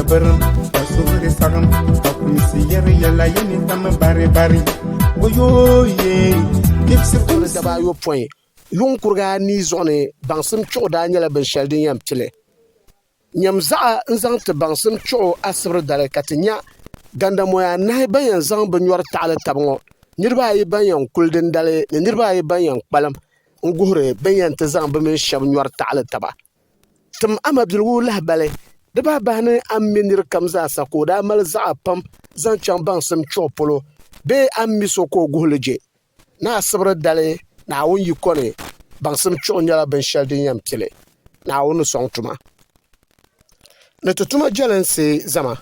birim ka suhuri saɣim ka kumsi yɛri yɛla ya nintami baribari Woyooye kpibisi Kuli dabaayopɔin yuŋ kuriga anii zuɣu ni baŋsim chuɣu daa nyɛla binshɛli din yɛn pili. Nyam zaɣa n-zaŋ ti baŋsim chuɣu asibiri dali ka ti nya gandamoya anahi ban yɛn zaŋ bɛ nyɔri taɣili taba ŋɔ, niriba ayi ban yɛn kuli dindali ni niriba ayi ban yɛn kpalim n-guhiri bɛ ni yɛn ti zaŋ bɛ mini shɛba nyɔri taɣili taba. Tim a mabiligu lahibali di bahi bahi ni a ni mi nir kam zaasa ka o daa mali zaɣa pam zaŋ chaŋ baŋsim chuɣu polo bee a ni mi so ka o guhi li je. Ni asibiri dali Naawuni yiko ni baŋsim chuɣu nyɛla binshɛli din yɛn pili Naawuni ni sɔŋ tuma. Ni ti tuma jɛlinsi zama.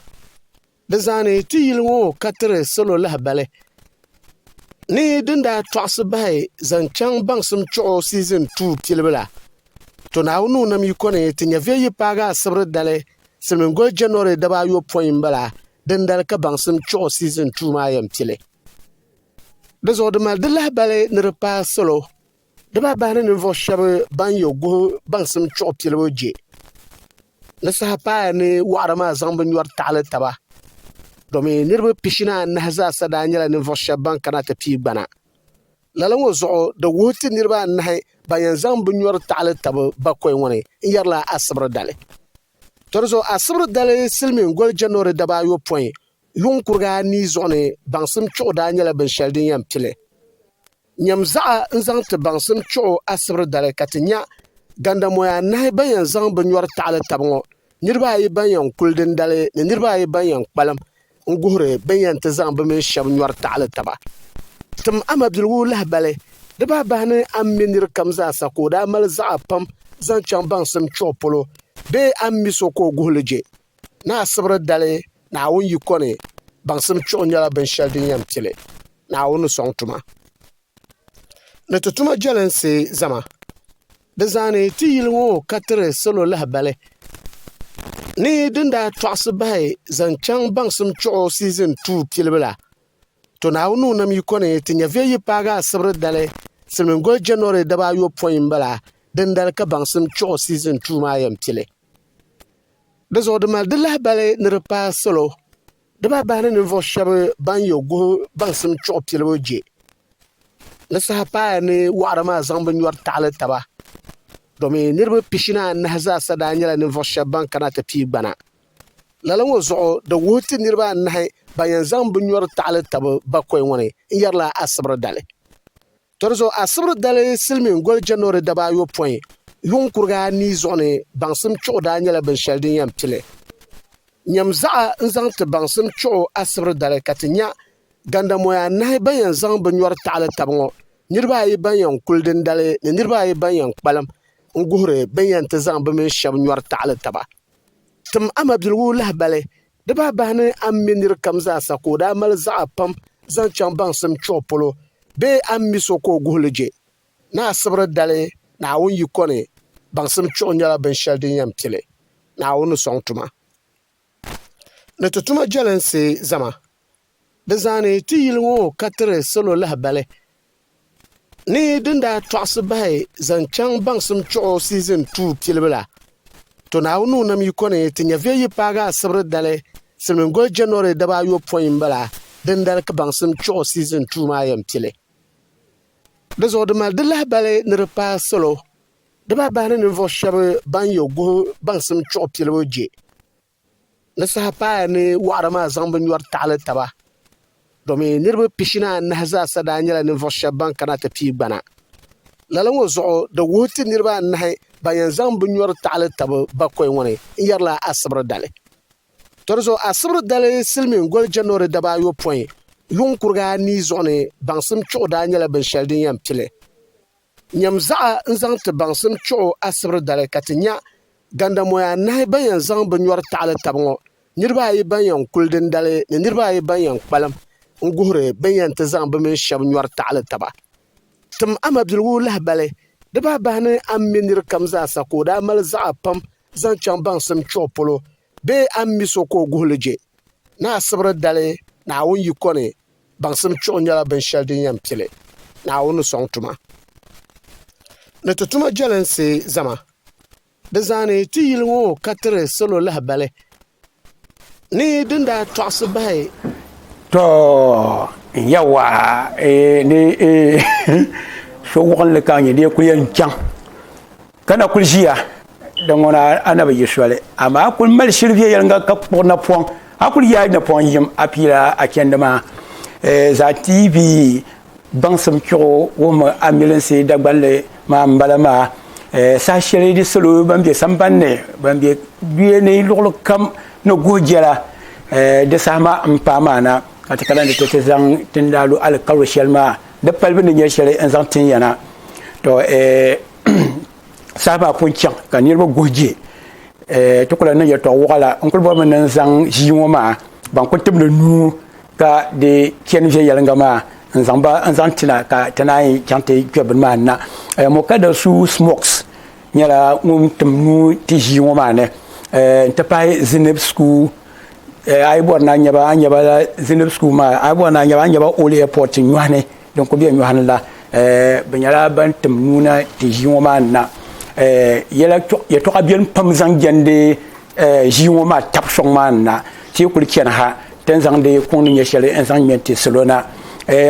Di zaani ti yili ŋɔ ka tiri salo lahibali ni din daa tɔɣisi bahi zaŋ chaŋ baŋsim chuɣu season 2 pilibu la. To Naawuni ni o nam yiko ni ti nyɛviya yi paagi asibiri dali silimiin goli January dabaayopɔin m-bala, dindali ka baŋsim chuɣu season 2 maa yɛn pili. Di zuɣu di mali di lahibali ni di paai salo di bahi bahi ni ninvuɣu shɛba ban yɛ guhi baŋsim chuɣu pilibu je. Di saha paaya ni waɣiri maa zaŋ bɛ nyɔri taɣili taba domi niriba pishi ni anahi zaasa daa nyɛla ninvuɣu shɛba ban kana ti pii gbana. Lala ŋɔ zuɣu di wuhi ti niriba anahi ban yɛn zaŋ bɛ nyɔri taɣili taba bakɔi ŋɔ ni n-yɛrila asibiri dali. To di zuɣu asibiri dali silimiin goli January dabaayopɔin yuŋ kuriga anii zuɣu ni baŋsim chuɣu daa nyɛla binshɛli din yɛn pili. Nyam zaɣa n-zaŋ ti baŋsim chuɣu asibiri dali ka ti nya gandamoya anahi ban yɛn zaŋ bɛ nyɔri taɣili taba ŋɔ, niriba ayi ban yɛn kuli dindali ni niriba ayi ban yɛn kpalim n-guhiri bɛ ni yɛn ti zaŋ bɛ mini shɛba nyɔri taɣili taba. Tim a mabiligu lahibali di bahi bahi ni a ni mi nir kam zaasa ka o daa mali zaɣa pam zaŋ chaŋ baŋsim chuɣu polo bee a ni mi so ka o guhi li je. Ni asibiri dali Naawuni yiko ni baŋsim chuɣu nyɛla binshɛli din yɛn pili Naawuni ni sɔŋ tuma. Ni ti tuma jɛlinsi zama. Di zaani ti yili ŋɔ ka tiri salo lahibali ni din daa tɔɣisi bahi zaŋ chaŋ baŋsim chuɣu season 2 pilibu la. To Naawuni ni o nam yiko ni ti nyɛviya yi paagi asibiri dali silimiin goli January dabaayopɔin m-bala, dindali ka baŋsim chuɣu season 2 maa yɛn pili. Di zuɣu di mali di lahibali ni di paai salo di bahi bahi ni ninvuɣu shɛba ban yɛ guhi baŋsim chuɣu pilibu je. Di saha paaya ni waɣiri maa zaŋ bɛ nyɔri taɣili taba domi niriba pishi ni anahi zaasa daa nyɛla ninvuɣu shɛba ban kana ti pii gbana. Lala ŋɔ zuɣu di wuhi ti niriba anahi ban yɛn zaŋ bɛ nyɔri taɣili taba bakɔi ŋɔ ni n-yɛrila asibiri dali. To di zuɣu asibiri dali silimiin goli January dabaayopɔin yuŋ kuriga anii zuɣu ni baŋsim chuɣu daa nyɛla binshɛli din yɛn pili. Nyam zaɣa n-zaŋ ti baŋsim chuɣu asibiri dali ka ti nya gandamoya anahi ban yɛn zaŋ bɛ nyɔri taɣili taba ŋɔ, niriba ayi ban yɛn kuli dindali ni niriba ayi ban yɛn kpalim n-guhiri bɛ ni yɛn ti zaŋ bɛ mini shɛba nyɔri taɣili taba. Tim a mabiligu lahibali Di bahi bahi ni a ni mi nir kam zaasa ka o daa mali zaɣa pam zaŋ chaŋ baŋsim chuɣu polo bee a ni mi so ka o guhi li je. Ni asibiri dali Naawuni yiko ni baŋsim chuɣu nyɛla binshɛli din yɛn pili Naawuni ni sɔŋ tuma. Ni ti tuma jɛlinsi zama. Di zaani ti yili ŋɔ ka tiri salo lahibali ni din daa tɔɣisi bahi zaŋ chaŋ baŋsim chuɣu season 2 pilibu la. To Naawuni ni o nam yiko ni ti nyɛviya yi paagi asibiri dali silimiin goli January dabaayopɔin m-bala, dindali ka baŋsim chuɣu season 2 maa yɛn pili. Di zuɣu di mali di lahibali ni di paai salo di bahi bahi ni ninvuɣ shɛba ban yɛ guhi baŋsim chuɣu pilibu je. Di saha paaya ni waɣiri maa zaŋ bɛ nyɔri taɣili taba domi niriba pishi ni anahi zaasa daa nyɛla ninvuɣ shɛba ban kana ti pii gbana. Lala ŋɔ zuɣu di wuhi ti niriba anahi ban yɛn zaŋ bɛ nyɔri taɣili taba bakɔi ŋɔ ni n-yɛrila asibiri dali. To di zuɣu asibiri dali silimiin goli January dabaayopɔin yuŋ kuriga anii zuɣu ni baŋsim chuɣu daa nyɛla binshɛli din yɛn pili. Nyam zaɣa n-zaŋ ti baŋsim chuɣu asibiri dali ka ti nya gandamoya anahi ban yɛn zaŋ bɛ nyɔri taɣili taba ŋɔ, niriba ayi ban yɛn kuli dindali ni niriba ayi ban yɛn kpalim n-guhiri bɛ ni yɛn ti zaŋ bɛ mini shɛba nyɔri taɣili taba. Tim a mabiligu lahibali di bahi bahi ni a ni mi nir kam zaasa ka o daa mali zaɣa pam zaŋ chaŋ baŋsim chuɣu polo bee a ni mi so ka o guhi li je. Ni asibiri dali Naawuni yiko ni baŋsim chuɣu nyɛla binshɛli din yɛn pili Naawuni ni sɔŋ tuma. Ni ti tuma jɛlinsi zama. Di zaani ti yili ŋɔ ka tiri salo lahibali. Ni din daa tɔɣisi bahi. To yawa ni so wuɣinli ka nyɛ di kuli yɛn chaŋ ka na kuli ʒiya di ŋuna a na bi yi soli amaa a kuli mali shili viɛnyɛlinga ka kpuɣi napɔŋ a kuli yaai napɔŋ yim a piila a chɛndi maa zaa TV baŋsim chuɣu wuhimi a milinsi Dagbanli maa m-bala maa. Saha shɛli di salo ban be sambani ni, ban be duya ni luɣili kam ni guhi jɛla, di saha maa m-paai maa na ka ti kana ni ti ti zaŋ ti ni daa lo alikauli shɛli maa di palibu ni nyɛ shɛli n-zaŋ tin ya na. Tɔ! Saha maa pun chaŋ ka niriba guhi je. Ti ku lahi niŋ yɛtɔɣ wɔɣila n-kuli bɔrimi ni n zaŋ ʒii ŋɔ maa ban kuli timdi nuu ka di chani viɛnyɛliŋga maa n-zaŋ ba n-zaŋ ti na ka ti naan yi chaŋ ti kpe bini maa na. Mokadasu Smokes nyɛla ŋun tim nuu ti ʒii ŋɔ maa ni nti pahi Zinib School. A yi bɔri ni a nya ba, a nya ba la Zinib School maa, a yi bɔri ni a nya ba, a nya ba Old Airport nyɔhi ni din kuli be nyɔhi ni la. Bɛ nyɛla ban tim nuu na ti ʒii ŋɔ maa na. Yɛtɔɣa beni pam zaŋ jɛndi ʒii ŋɔ maa tabi sɔŋ maa na. Ti yi kuli chani ha, ti ni zaŋdi kuŋ ni nyɛ shɛli n-zaŋ ŋme n-ti salo na.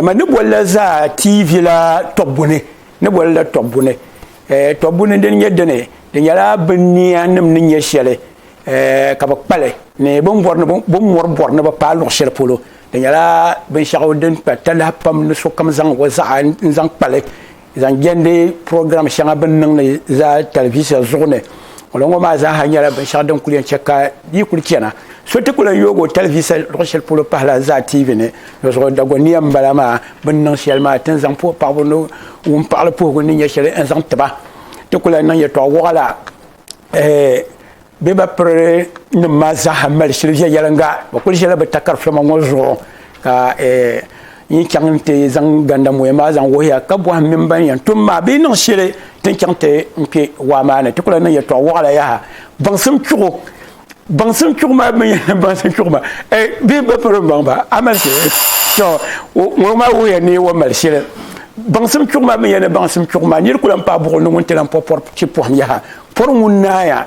Man ni boli la zaa TV la tɔbbu ni, ni boli la tɔbbu ni. Tɔbbu ni din nyɛ dini, di nyɛla bɛ nianima ni nyɛ shɛli ka bɛ kpa li ni bɛ ni mɔri bɔri ni bɛ paai luɣ shɛli polo. Di nyɛla binshɛɣu din kpa talahi pam ni sokam zaŋ o zaɣa n-zaŋ kpa li zaŋ jɛndi program shɛŋa bɛ ni niŋdi zaa talivisa zuɣu ni. Ŋɔ ŋɔ maa zaaha nyɛla binshɛɣu din kuli yɛn chɛ ka di yi kuli chana so ti ku lahi yooi o talivisa luɣ shɛli polo pahila zaa TV ni. Di zuɣu Dagoniya m-bala maa bɛ ni niŋ shɛli maa ti ni zaŋ puhi paɣibu ni wumpaɣili puhigu ni nyɛ shɛli n-zaŋ ti ba. Ti ku lahi niŋ yɛtɔɣ wɔɣila bɛ ba piri nim maa zaaha mali shili viɛnyɛliŋga bɛ kuli ʒila bɛ takarifɛma ŋɔ zuɣu ka yi chaŋ nti zaŋ gandamoya maa zaŋ wuhiya ka bɔhim mini ban yɛn tum maa bee niŋ shili ti ni chaŋ ti n-kpe waa maa ni. Ti ku lahi niŋ yɛtɔɣ wɔɣila yaha. Baŋsim chuɣu Baŋsim chuɣu maa bɛ yɛn baŋsim chuɣu maa bee ba piri baŋ ba a mali shili to ŋɔ maa wuhiya ni o mali shili baŋsim chuɣu maa bɛ yɛn baŋsim chuɣu maa niri ku lahi paai buɣili ni ŋun ti lahi pɔri pɔri chi pɔhim yaha pɔri ŋun naaya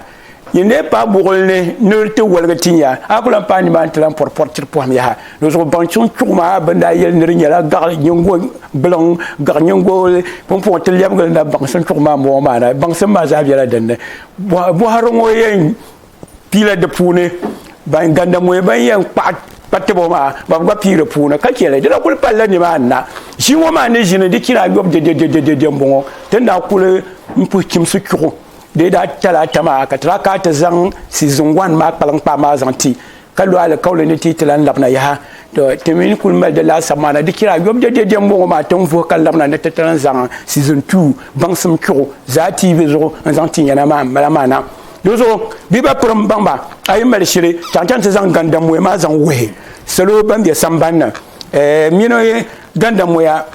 Yi ni paai buɣili ni ni ti woligi ti nya, a ku lan paai nimaani ti lan pɔri pɔri tiri pɔhim yaha. Di zuɣu baŋ chuŋ chuɣu maa bɛ ni daa yɛli ni di nyɛla gaɣ nyiŋgo biliŋ, gaɣ nyiŋgo pumpɔŋɔ ti lɛbigili na baŋsim chuɣu maa m-bɔŋɔ maa na. Baŋsim maa zaa bela din ni. Bɔhiri ŋɔ yɛn piila di puuni ban gandamoya ban yɛn kpaɣi kpa tibo maa ba gba pii di puuni ka chɛ li. Di na kuli palila nimaani na. Ʒii ŋɔ maa ni ʒini di chira ayɔbu dɛdɛdɛdɛdɛ m-bɔŋɔ. Ti ni daa kuli m-puhi chimsi chuɣu Di daa talaata maa ka ti daa kana ti zaŋ season 1 maa kpaliŋ kpaa maa zaŋ ti ka lo alikauli ni ti ti lan labina yaha. To ti mi ni kuli mali di laasabu maa na di chira ayɔbu dɛdɛdɛ m-bɔŋɔ maa ti ni vuhi ka labina ni ti ti lan zaŋ season 2 baŋsim chuɣu zaa TV zuɣu n-zaŋ ti yana maa m-bala maa na. Di zuɣu bɛ ba pirim baŋ ba a yi mali shili chaŋ chaŋ ti zaŋ gandamoya maa zaŋ wuhi salo ban be sambani ni mini gandamoya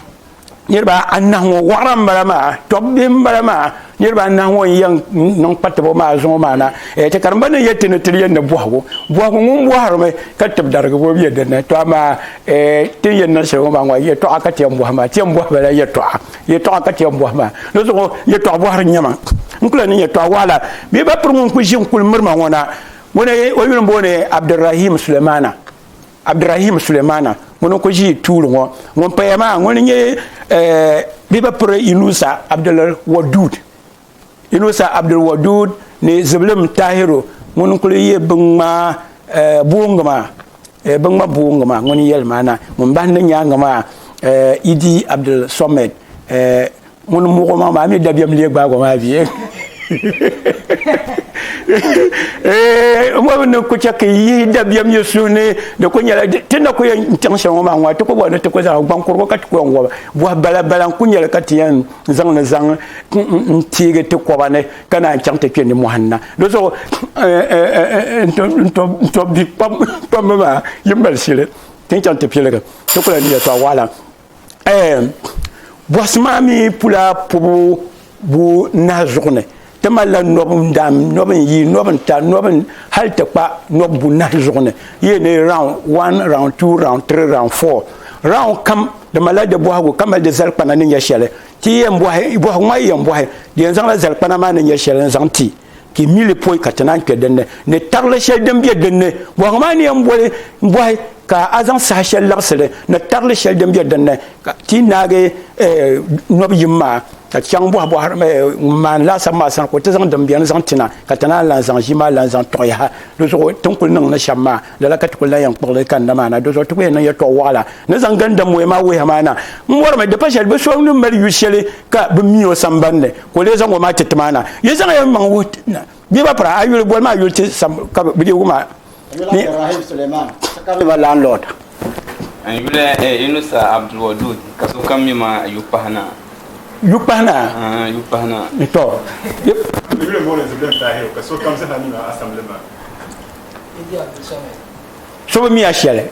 Niriba anahi ŋɔ wɔɣira m-bala maa, tɔbbihi m-bala maa, niriba anahi ŋɔ n-yɛn niŋ kpatibo maa zuŋɔ maa na. Ti karimba ni yɛli ti ni ti di yɛn ni bɔhigu. Bɔhigu ŋun bɔhirimi ka tibidarigibo be din ni. Tɔ amaa ti ni yɛn niŋ shɛli ŋɔ maa ŋɔ yɛtɔɣa ka ti yɛn bɔhi maa. Ti yɛn bɔhi ba la yɛtɔɣa. Yɛtɔɣa ka ti yɛn bɔhi maa. Di zuɣu yɛtɔɣa bɔhiri n-nyɛ ma. N ku lahi niŋ yɛtɔɣa waɣila bee ba piri ŋun kuli ʒi n-kuli miri ma ŋɔ na. Ŋuni o yuli m-booni Abdurrahim Sulemana. Abdurahim Sulemana ŋuni n-kuli ʒi tuuli ŋɔ. Ŋun paya maa ŋuni n-nyɛ bɛ ba piri Yunusa Abdul Wadud. Yunusa Abdul Wadud ni Zibilim Tahiru ŋuni n-kuli ye binŋmaa booŋgi maa binŋma booŋgi maa ŋuni n-yɛli maa na. Ŋun bahindi nyaaŋa maa Idi Abdul Somed Ŋun muɣi o maŋ maa mi dabiɛm lee gbaag o maa bee? Ŋɔ ni ku chɛ ka yi yihi dabiɛm yi suhu ni, di ku nyɛla ti na ku yɛn chaŋ shɛm ŋɔ maa ŋɔ, ti ku bɔri ni ti ku zaŋ gbaŋ kurigu ka ti ku yɛn wɔbi bɔhi balabala n-ku nyɛli ka ti yɛn zaŋ li zaŋ n-teegi ti kɔba ni ka naan chaŋ ti kpe nimɔhi ni na. Di zuɣu n tɔbbi kpamba maa yi mali shili ti ni chaŋ ti piligi ti ku lahi di yɛtɔɣ waɣila. Bɔhisi maa mi pula pubu bu nahi zuɣu ni. Ti malila nɔbu n-dam, nɔbu n-yi, nɔbu n-ta, nɔbu n hali ti kpa nɔbu bu nahi zuɣu ni. Yi ni round 1, round 2, round 3, round 4. Round kam di malila di bɔhigu ka mali di zalikpana ni nyɛ shɛli. Ti yɛn bɔhi, bɔhigu maa yi yɛn bɔhi, di yɛn zaŋla zalikpana maa ni nyɛ shɛli n-zaŋ ti. ka yi mi li pɔi ka ti naan kpe din ni, ni tarili shɛli din be din ni. Bɔhigu maa ni yɛn boli m-bɔhi ka a zaŋ saha shɛli labisi li, ni tarili shɛli din be din ni, ka ti naagi nɔbu yim maa, ka ti chaŋ bɔhi bɔhiri ŋun maani laasabu maa sani ka o ti zaŋ din beni zaŋ ti na, ka ti naan lan zaŋ ʒii maa lan zaŋ tuɣi yaha. Di zuɣu ti ni kul niŋ ni shɛm maa, lala ka ti kul lan yɛn kpuɣi li kanna maa na. Di zuɣu ti ku yɛn niŋ yɛtɔɣ wɔɣila ni zaŋ gandammoya maa wuhiya maa na. M bɔrimi di pa shɛli bɛ so ni mali yu shɛli ka bɛ mi o samban ni, ka o lee zaŋ o maa ti ti maa na. Yi zaŋ ya maŋ wuhi ti na. Bɛ ba pira, a yuli boli maa yuli ti sam ka bɛ deegi maa. N yuli Abdulrahim Suleiman, ka mi ba landlord. N yuli Inusa Abdulwadud, ka sokam mi ma Yukpahina. Yukpahina? Yukpahina. To. N yuli Mawlid Zubin Tahiru, ka sokam zaa mi ma Assemblyman. So bi mi a shɛli.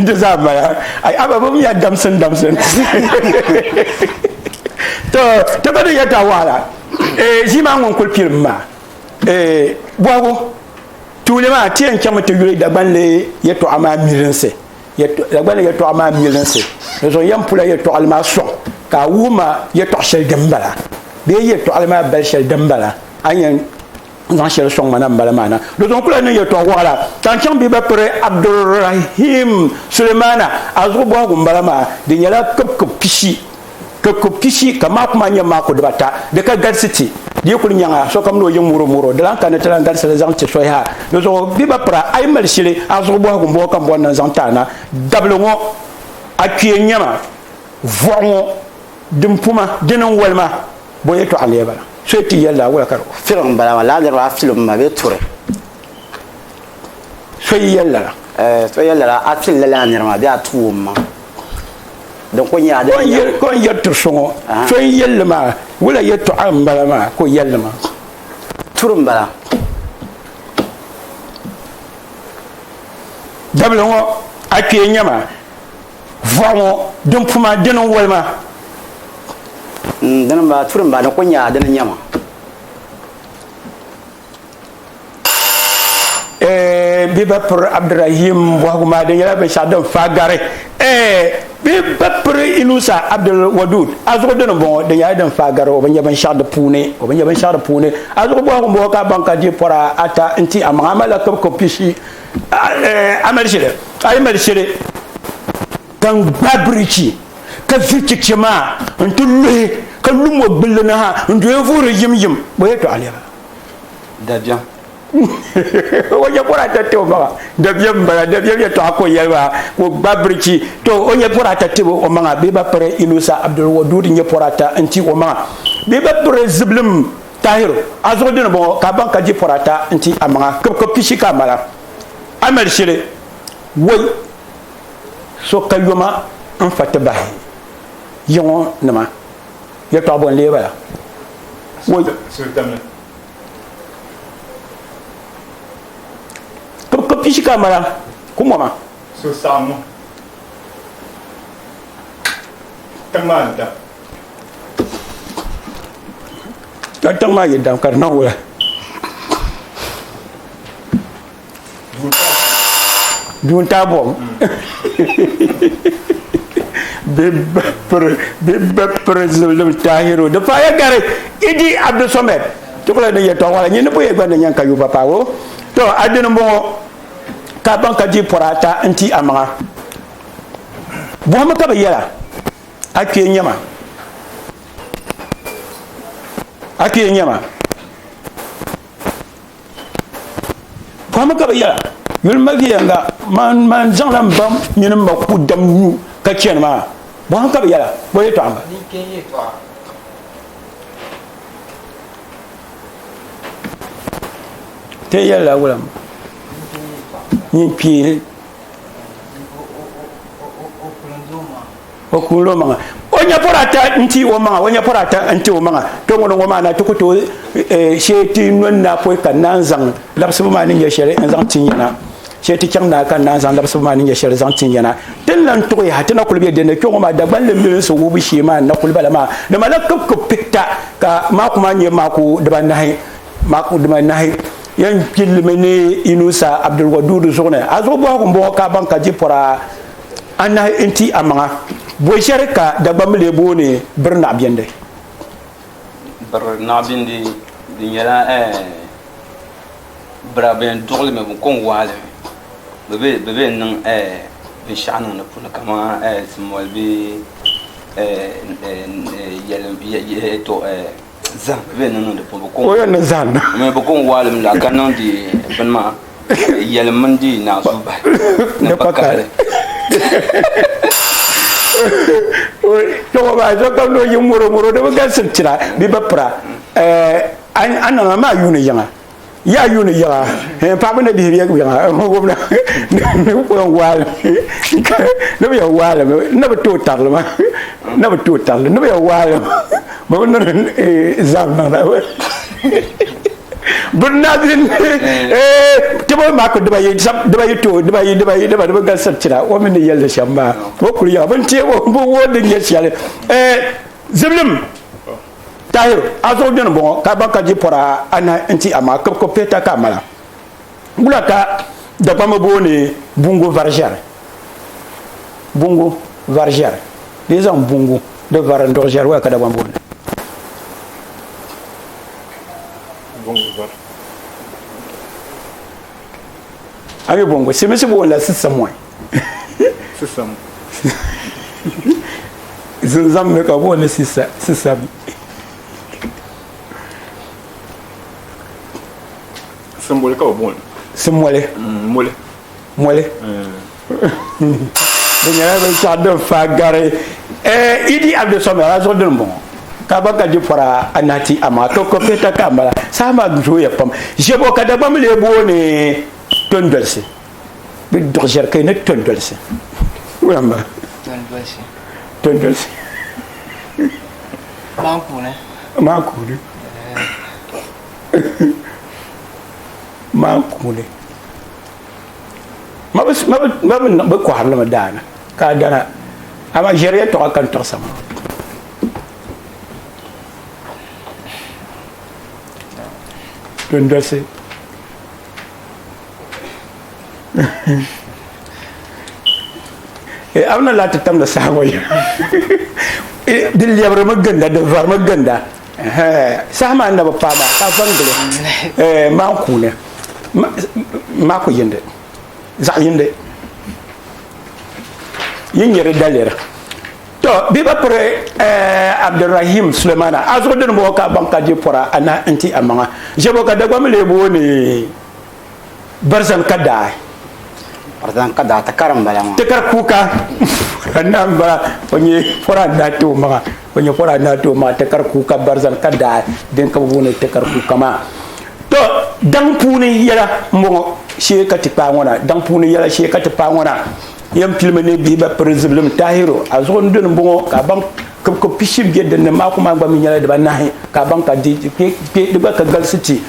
Di zaa bala. Ai, a ba bi mi a damsin damsin. To, ti ka di yɛltɔɣa waɣila. Eh, ʒii maa ŋun kuli pilim maa. Eh, bɔhigu. Tuuli maa, ti yɛn chaŋmi ti yuli Dagbanli yɛltɔɣa maa milinsi. Dagbanli yɛltɔɣa maa milinsi. Di zuɣu yɛn pula yɛltɔɣali maa sɔŋ ka a wuhi ma yɛltɔɣ shɛli din bala bee yɛltɔɣali maa bali shɛli din bala. A ni yɛn zaŋ shɛli sɔŋ ma na m-bala maa na. Di zuɣu n kula niŋ yɛltɔɣ wɔɣila ka n chaŋ bɛ ba piri Abdulrahim Sulemana. A zuɣu bɔhigu m-bala maa, di nyɛla kibikib pishi, kibikib pishi, ka maaku maa nyɛ maaku dibata. Di ka galisi ti. Di yi kuli nyaŋ a, sokam ni o yiŋ muromuro. Di lan kani ti lan galisi li zaŋ ti so yaha. Di zuɣu bɛ ba pira, a yi mali shili, a zuɣu bɔhigu m-bɔŋɔ ka m bɔri ni n zaŋ ti a na. Dabili ŋɔ, a kpee n-nyɛ ma, vɔɣu ŋɔ, din puma, dini n-wali ma. Bo yɛtɔɣa n-lee bala? So yi ti yɛli la, wula ka di o? Filim m-bala maa, lala niriba a filim ma bee turi? So yi yɛli lala? Ɛɛ, so yɛli lala, a fili lala nira maa bee a tuui m ma. Din kuli nyɛla din nyɛ. Ko n yɛri tiri so ŋɔ, so n yɛli li maa, wula yɛtɔɣa m-bala maa ka o yɛli li maa? Turi m-bala. Dabili ŋɔ, a kpee n-nyɛ ma. Vɔɣu ŋɔ, din puma, dini n-wali ma. Dini m-bala, turi m-bala, din kuli nyɛla dini n-nyɛ ma. Eeh bɛ ba piri Abdurahim bɔhigu maa di nyɛla binshɛɣu din faai gari. Eeh bɛ ba piri Inusa Abdul Wadud a zuɣu dini m-bɔŋɔ di nyɛla din faai gari o bi nya binshɛɣu di puuni o bi nya binshɛɣu di puuni a zuɣu bɔhigu m-bɔŋɔ ka a baŋ ka di pɔra ata n-ti a maŋa a malila kibikib pishi a mali shili a yi mali shili ka n gbaai birichi ka vi chichi maa n ti luhi ka lu mo gbilli ni ha n doya vuhiri yimyim bo yɛltɔɣa lɛba Dabiɛm. O nyɛ pɔri ata ti o maŋa dabiɛm n bala dabiɛm yɛltɔɣa ka o yɛli maa ka o gbaai birichi to o nyɛ pɔri ata ti o maŋa bee ba piri Inusa Abdulwadud nyɛ pɔri ata n ti o maŋa bee ba piri Ziblim Tahiru a zuɣu dini bɔŋɔ ka a baŋ ka di pɔri ata n ti a maŋa kibikib pishi ka a mala a mali shili woi so ka yoma n fa ti bahi ya ŋɔ nima yɛltɔɣa bɔ n-lee bala woi kibikib pishi ka a mala ku mɔma. So saɣim ŋɔ tiŋ maa ni dam. Ka tiŋ maa yi dam ka di niŋ wula? Duu n-taai bom. Bɛ ba piri ziblim Tahiru di paaya gari Idi Abdulsamad ti kula ni yɛtɔɣa wala nyini buya gba ni nyan ka yuba paagi o. To a dini m-bɔŋɔ ka baŋ ka di pɔri ata n-ti a maŋa. Bɔhimi ka bɛ yɛla a kpee nyɛma. A kpee nyɛma. Pɔhimi ka bɛ yɛla, Yuli ma viɛnyɛliŋga, man zaŋla m ba mini m ma ku dam nyu ka chani maa. Pɔhim ka bɛ yɛla, Bɔ yɛtɔɣa m-bala? Ti yɛlila wula m-bala? Nyin kpee. O kuuni o maŋa. O nya pɔri ata n-ti o maŋa, o nya pɔri ata n-ti o maŋa. To ŋuni ŋɔ maa na ti ku tooi shee ti noli naa pɔi ka naan zaŋ labisibu maa ni nyɛ shɛli n-zaŋ tin ya na. Shee ti chaŋ naa ka naan zaŋ labisibu maa ni nyɛ shɛli zaŋ tin ya na. Ti ni lan tuɣi yaha ti na kuli be din ni. Kpe ŋɔ maa Dagbanli milinsi wuhibu shee maa n-na kuli bala maa. Di malila kibikib pihita ka maaku maa nyɛ maaku dibanahi. Maaku dibanahi yɛn kpilimi ni Inusa Abdulwadudu zuɣu ni. A zuɣu bɔhigu m-bɔŋɔ ka a baŋ ka di pɔra anahi n-ti a maŋa. Bɔʒiɛri ka Dagbamb lee booni biri naɣibindi? Biri naɣibindi di nyɛla Bira bɛ yɛn duɣili mi bɛ ko n-waai li mi. Bɛ bɛ yɛn niŋ binshɛɣu niŋ di puuni kamani zimɔli bee yɛlim to zahim bɛ yɛn niŋ niŋ di puuni. O yɛn niŋ zahim niŋ. Bɛ ko n-waai li mi la ka niŋ di bini maa yɛlim mini di naanzuu bahi ni kpakahili. Kpɛŋɔ maa sokam ni o yi mɔro mɔro di bi galisi tira bɛ ba pira a niŋ a maa yuuni yiŋa yaa yuuni yiŋa paɣaba ni bihi bɛ yiŋa ni bi yɛn waali ni bi yɛn waali ni bi tooi tarili maa ni bi tooi tarili ni bi yɛn waali bi bi niŋdi zaham niŋda bi na tibi maa ku dibayi dibayi tooi dibayi dibayi diba di bi galisi tira o mi ni yɛlli shɛm maa o kuli yiŋa bin teei o bi wuhi din nyɛ shɛli zibilim Tahiru, a zuɣu dini m-bɔŋɔ ka ban ka di pɔra anahi nti a maa kibikib pihita ka a mala. Wula ka Dagbamba booni bungu vari ʒɛri? Bungu vari ʒɛri. Bɛ yi zaŋ bungu di vari n-duɣi ʒɛri, wula ka Dagbamba booni li? Bungu vari. A mi bungu? Silimiinsi booni la sisamɔi. Sisam. Zinzam mi ka booni sisa sisam. Simboli ka bi booni. Simboli. Mm, moli. Moli. Di nyɛla binshɛɣu din fa gari eh, Idi Abdulsamad a zuɣu dini m-bɔŋɔ ka ba ka di pɔra anahi ti amaa ka ka pihita ka m-bala saha maa zooya pam ʒɛbɔ ka Dagbamb lee booni tondolisi Bɛ duɣi ʒɛri ka yi ni tondolisi. Wula m-bala? Tondolisi. Tondolisi. Maan kuuni. Maan kuuni. Maan kuuni. Ma bi ma bi ma bi bi kɔhiri li mi daa ni ka a dana amaa ʒɛri yɛltɔɣa ka n tɔɣisa maa. Tondolisi. A bi na lahi ti tamdi saha ŋɔ di lɛbirimi ginda di varimi ginda saha maa na bi paai maa ka a va n-gili maan kuuni maa ku yindi zaɣ yindi yi nyɛ di daliri to bɛ ba piri Abdulrahim Sulemana a zuɣu dini bɔŋɔ ka a baŋ ka di pɔra anahi n-ti amaŋa ʒɛbɔ ka Dagbamb lee booni Barzan ka daai. Barzan ka daa ti kari m-bala maa. Ti kari kuuka anahi m-bala o nyɛ pɔra anahi ti o maŋa o nyɛ pɔra anahi ti o maŋa ti kari kuuka Barzan ka daai din ka bɛ booni ti kari kuuka maa. To daŋ puuni yɛla m-bɔŋɔ shee ka ti paai ŋɔ na daŋ puuni yɛla shee ka ti paai ŋɔ na yɛn pilimi ni bihi ba piri zibilim Tahiru a zuɣu n-doni m-bɔŋɔ ka a baŋ kibikib pishi m-be din ni maaku maa gba mi nyɛla dibanahi ka a baŋ ka di gba ka galisi ti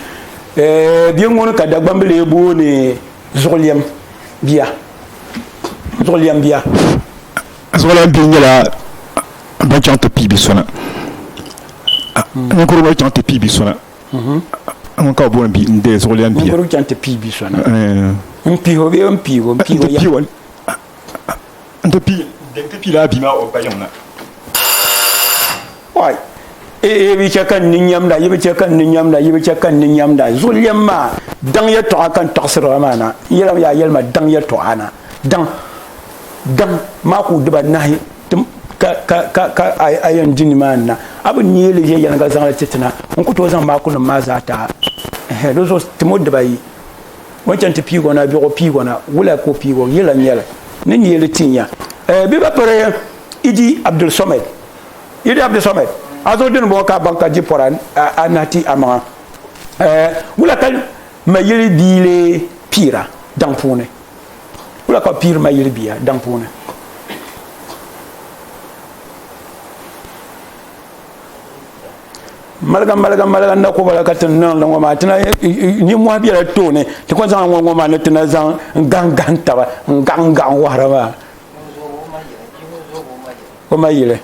Bia ŋuni ka Dagbamb lee booni zuɣulɛm bia? Zuɣulɛm bia. Zuɣulɛm bia nyɛla ban chaŋ ti pii bi so na. Ninkurigu chaŋ ti pii bi so na. Ŋun ka bɛ booni bia n-deei zuɣulɛm bia. Ninkurigu chaŋ ti pii bi so na. N pihi o bee n piigi o? N piigi o ya. N ti pii n ti piila a bia maa o ba yiŋ na. Oi! Yi bi chɛ ka n ni nyamda, yi bi chɛ ka n ni nyamda, yi bi chɛ ka n ni nyamda. Zuɣulɛm maa daŋ yɛtɔɣa ka n tɔɣisiri ba maa na. N yɛlimi yaa yɛlima daŋ yɛtɔɣa na. Daŋ, daŋ maa ku dibanahi tim ka, ka, ka, ka a, a yɛn di nimaani na. A bi neei li viɛnyɛliŋga zaŋ li ti ti na. N ku tooi zaŋ maakunim maa zaa ti a. Ɛhɛ, di zuɣu tim o dibayi. O ni chaŋ ti piig o na, biɛɣu piig o na, wula ka o piig o? Yila n-nyɛ li. Ni neei li ti nya. Bɛ ba piri Idi Abdul Somad. Idi Abdul Somad, a zuɣu dini bɔŋɔ ka a baŋ ka di pɔra anahi ti amaŋa. Wula ka mayili bia lee piira daŋ puuni? Wula ka bɛ piiri mayili bia daŋ puuni? Maliga maliga maliga n na ku bala ka ti niŋ li ŋɔ maa ti na nimmohi bela tooni ti ku zaŋ ŋɔ ŋɔ maa ni ti na zaŋ n gahim gahim taba n gaɣim gaɣim wahira maa o ma yili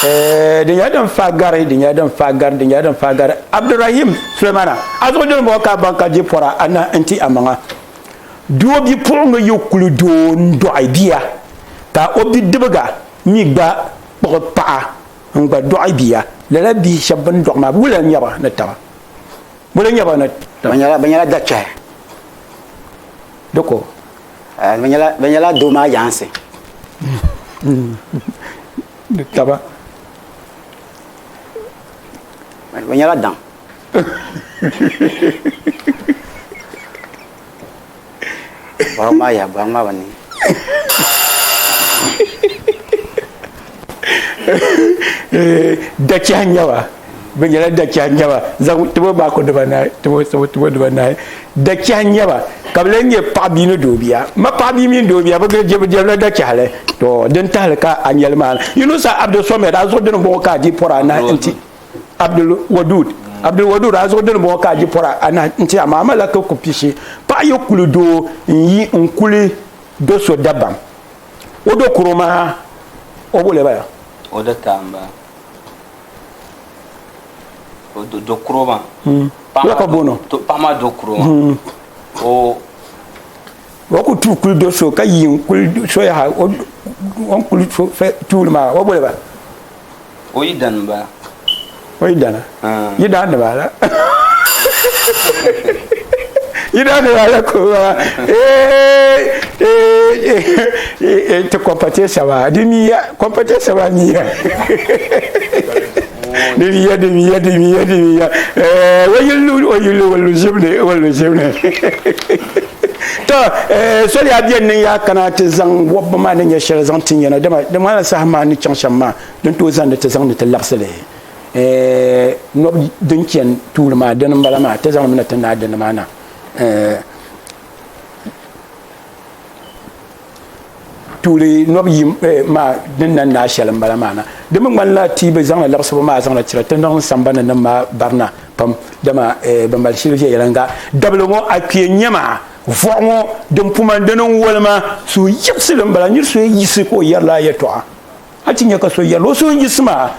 di nyɛla din fa gari di nyɛla din fa gari di nyɛla din fa gari Abdurahim Sulemana a zuɣu dini bɔŋɔ ka a baŋ ka di pɔra anahi n ti amaŋa doo bipuɣiŋga yi kuli doo n dɔɣi bia ka o bidibiga mi gba kpuɣi paɣa n gba dɔɣi bia, lala bihi shɛba bɛ ni dɔɣi maa wula n-nyɛ ba ni taba? Wula n-nyɛ ba ni. Bɛ nyɛla bɛ nyɛla dachɛhi. Di ko. Bɛ nyɛla bɛ nyɛla doo maa yaansi. Di taba. Bɛ nyɛla daŋ. Bɔhim maa yaha bɔhim maa bi ni. Dachɛhi n-nyɛ ba bɛ nyɛla dachɛhi n-nyɛ ba zaŋ tibo baako dibanahi tibo tibo dibanahi dachɛhi n-nyɛ ba ka bɛ lahi nyɛ paɣa bia ni doo bia ma paɣa bia mini doo bia bɛ jɛmla dachɛhili to din tahili ka a nyɛli maa Yunusa Abdulsamad a zuɣu dini m-bɔŋɔ ka a di pɔri anahi nti Abdul Wadud Abdul Wadud a zuɣu dini bɔŋɔ ka a ji pɔra anahi n-ti a maa malaka ku pishi paɣa yi kuli doo n-yi n-kuli do so dabam o do kuro maa o bo lɛbaya. O da taa m-bala o do kuro maa Wula ka booni o? Paɣa maa do kuro maa o O ku tuui kuli do so ka yi n-kuli so yaha o ni kuli so tuuli maa o bo lɛba. O yidana m-bala. O yidana? Yidana ni bala. Yidana ni bala ka o bala. Ee ti kɔmpatɛsa maa di miya kɔmpatɛsa maa miya di miya di miya di miya di miya o yili o yili o lu ʒibili o lu ʒibili. To soli a beni ni yaa kana ti zaŋ wɔbbu maa ni nyɛ shɛli zaŋ ti nyɛna dama di ŋmanila saha maa ni chaŋ shɛm maa din tooi zaŋdi ti zaŋdi ti labisi li nɔbu din chani tuuli maa dini m-bala maa ti zaŋmi na ti naai dini maa na Tuuli nɔbu yi maa din na naai shɛli m-bala maa na. Di mi ŋmanila ti bi zaŋla labisibu maa zaŋla tira ti niŋ sambani nim maa barina pam, dama bɛ mali shili viɛnyɛliŋga. Dabili ŋɔ a kpee n-nyɛ maa, vɔɣu ŋɔ din puma dini n-woli ma, suhuyiɣisili m-bala. Nir so yi yiɣisi ka o yɛrila a yɛtɔɣa, a ti nya ka so yɛrila o suhu n-yiɣisi maa,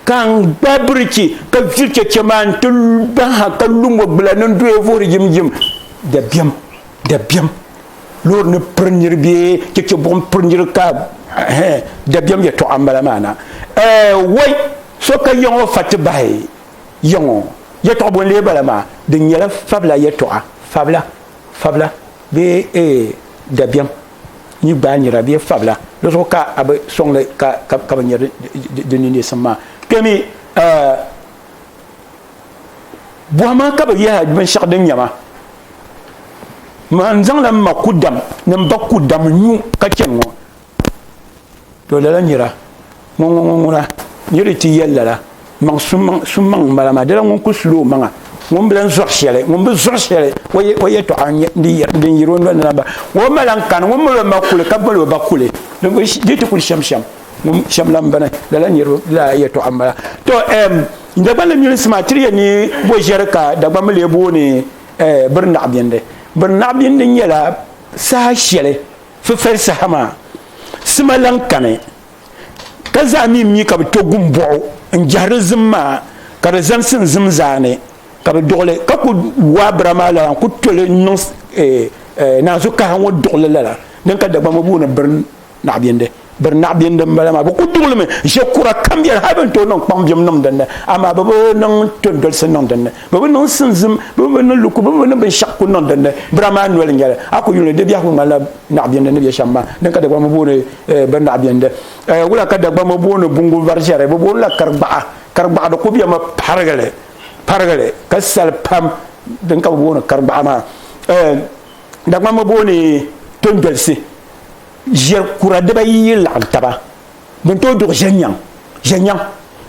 ka n gbaai birichi ka viri chɛchɛ maa nti bahi ha ka lu mɔgbila ni n-doya vuhiri yimyim dabiɛm. Dabiɛm loori ni piri niri bee chɛchɛ buɣim piri niri ka dabiɛm yɛtɔɣa m-bala maa na. Wai! So ka ya ŋɔ fa ti bahi ya ŋɔ yɛtɔɣa bɔ n-lee bala maa? Di nyɛla fabila yɛtɔɣa, fabila, fabila bee dabiɛm ni gbaai nira bee fabila. Di zuɣu ka a bi sɔŋ li ka bi nya di ninneesim maa. Kpe mi bɔhima ka bɛ yɛhi binshɛɣu din nyɛ ma. Man zaŋla m ma kudam ni m ba kudam nyu ka chani ŋɔ. To lala nira ŋɔ ŋɔ ŋɔ ŋuna niri ti yɛli lala maŋ su maŋ m-bala maa dala ŋun ku suli o maŋa ŋun bi lan zɔri shɛli ŋun bi zɔri shɛli o yɛtɔɣa din yiri o noli ni la m-bala o ma lan kani ŋun mali o ma kuli ka mali o ba kuli di ti kuli shɛm shɛm ŋun shɛm lan bini lala niriba lala yɛtɔɣa m-bala to Dagbaŋ ni milinsi maa tiri ya ni bo ʒiɛri ka Dagbaŋ mi lee booni biri naɣibindi. Biri naɣibindi nyɛla saha shɛli fufali saha maa sima lan kani ka zaa mi mi ka bɛ to gumbɔɣu n-jɛhiri zim maa ka di zanisi n-zim zaani ka bɛ duɣili ka ku waai bira maa lala n-ku toli n-niŋ naanzu kaha ŋɔ duɣili lala din ka Dagbaŋ mi booni biri Naɣibindi, biri naɣibindi m-bala maa, bɛ ku duɣili mi ʒe kura kam beni, hal bɛ ni tooi niŋ kpaŋ bim niŋ din ni, amaa bɛ bi niŋ tondolisi niŋ din ni, bɛ bi niŋ sinzim, bɛ bi niŋ luku, bɛ bi niŋ binshɛɣu ku niŋ din ni. Bira maa noli n-nyɛ li. A ku yuli di biɛhigu ŋmanila naɣibindi ni be shɛm maa. Din ka Dagbamba booni biri naɣibindi. Wula ka Dagbamba booni bungu vari ʒɛri? Bɛ booni la karigbaɣa. Karigbaɣa di ku bemi parigili, parigili ka sali pam. Din ka bɛ booni karigbaɣa maa. Dagbamba booni tondolisi. Ʒiɛri kura dibayi yi laɣim taba, bɛ ni tooi duɣi ʒɛnyaŋ, ʒɛnyaŋ,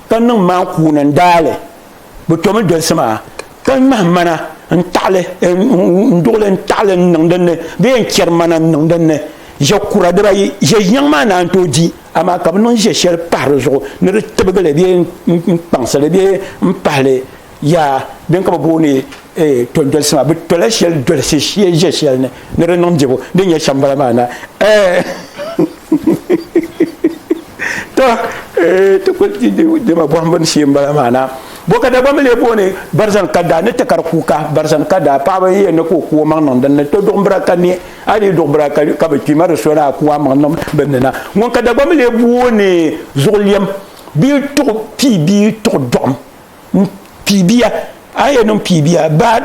ka niŋ maan kuuni n-daai li. Bɛ tomi dolisi maa ka ŋmahi mana n-taɣi li, n-duɣi li n-taɣi li n-niŋ din ni bee n-chɛri mana n-niŋ din ni. Ʒɛ kura dibayi, ʒɛnyaŋ maa naan tooi di, amaa ka bɛ niŋ ʒɛ shɛli pahi di zuɣu ni di tibigi li bee n-kpaŋsi li bee m-pahi li Yaa din ka bɛ booni tɔndolisi maa, bɛ tola shɛli dolisi shee ʒe shɛli ni ni di niŋ dibu din nyɛ shɛm bala maa na. Tɔ ti kuli dima bɔhimbu ni shee m-bala maa na. Bɔ ka Dagbamba lee booni barizan ka daa ni ti kari kuuka? Barizan ka daa paɣaba n-yɛn ni ka o ku o maŋ niŋ din ni. Tɔ duɣimbira ka ne, a dii duɣimbira ka bɛ kpi ma di so ni a ku a maŋ niŋ bɛ ni na. Ŋun ka Dagbamba lee booni zuɣulɛm bee tuɣi pii bee tuɣi dɔɣim? M pii bia. A yɛn niŋ pii bia ba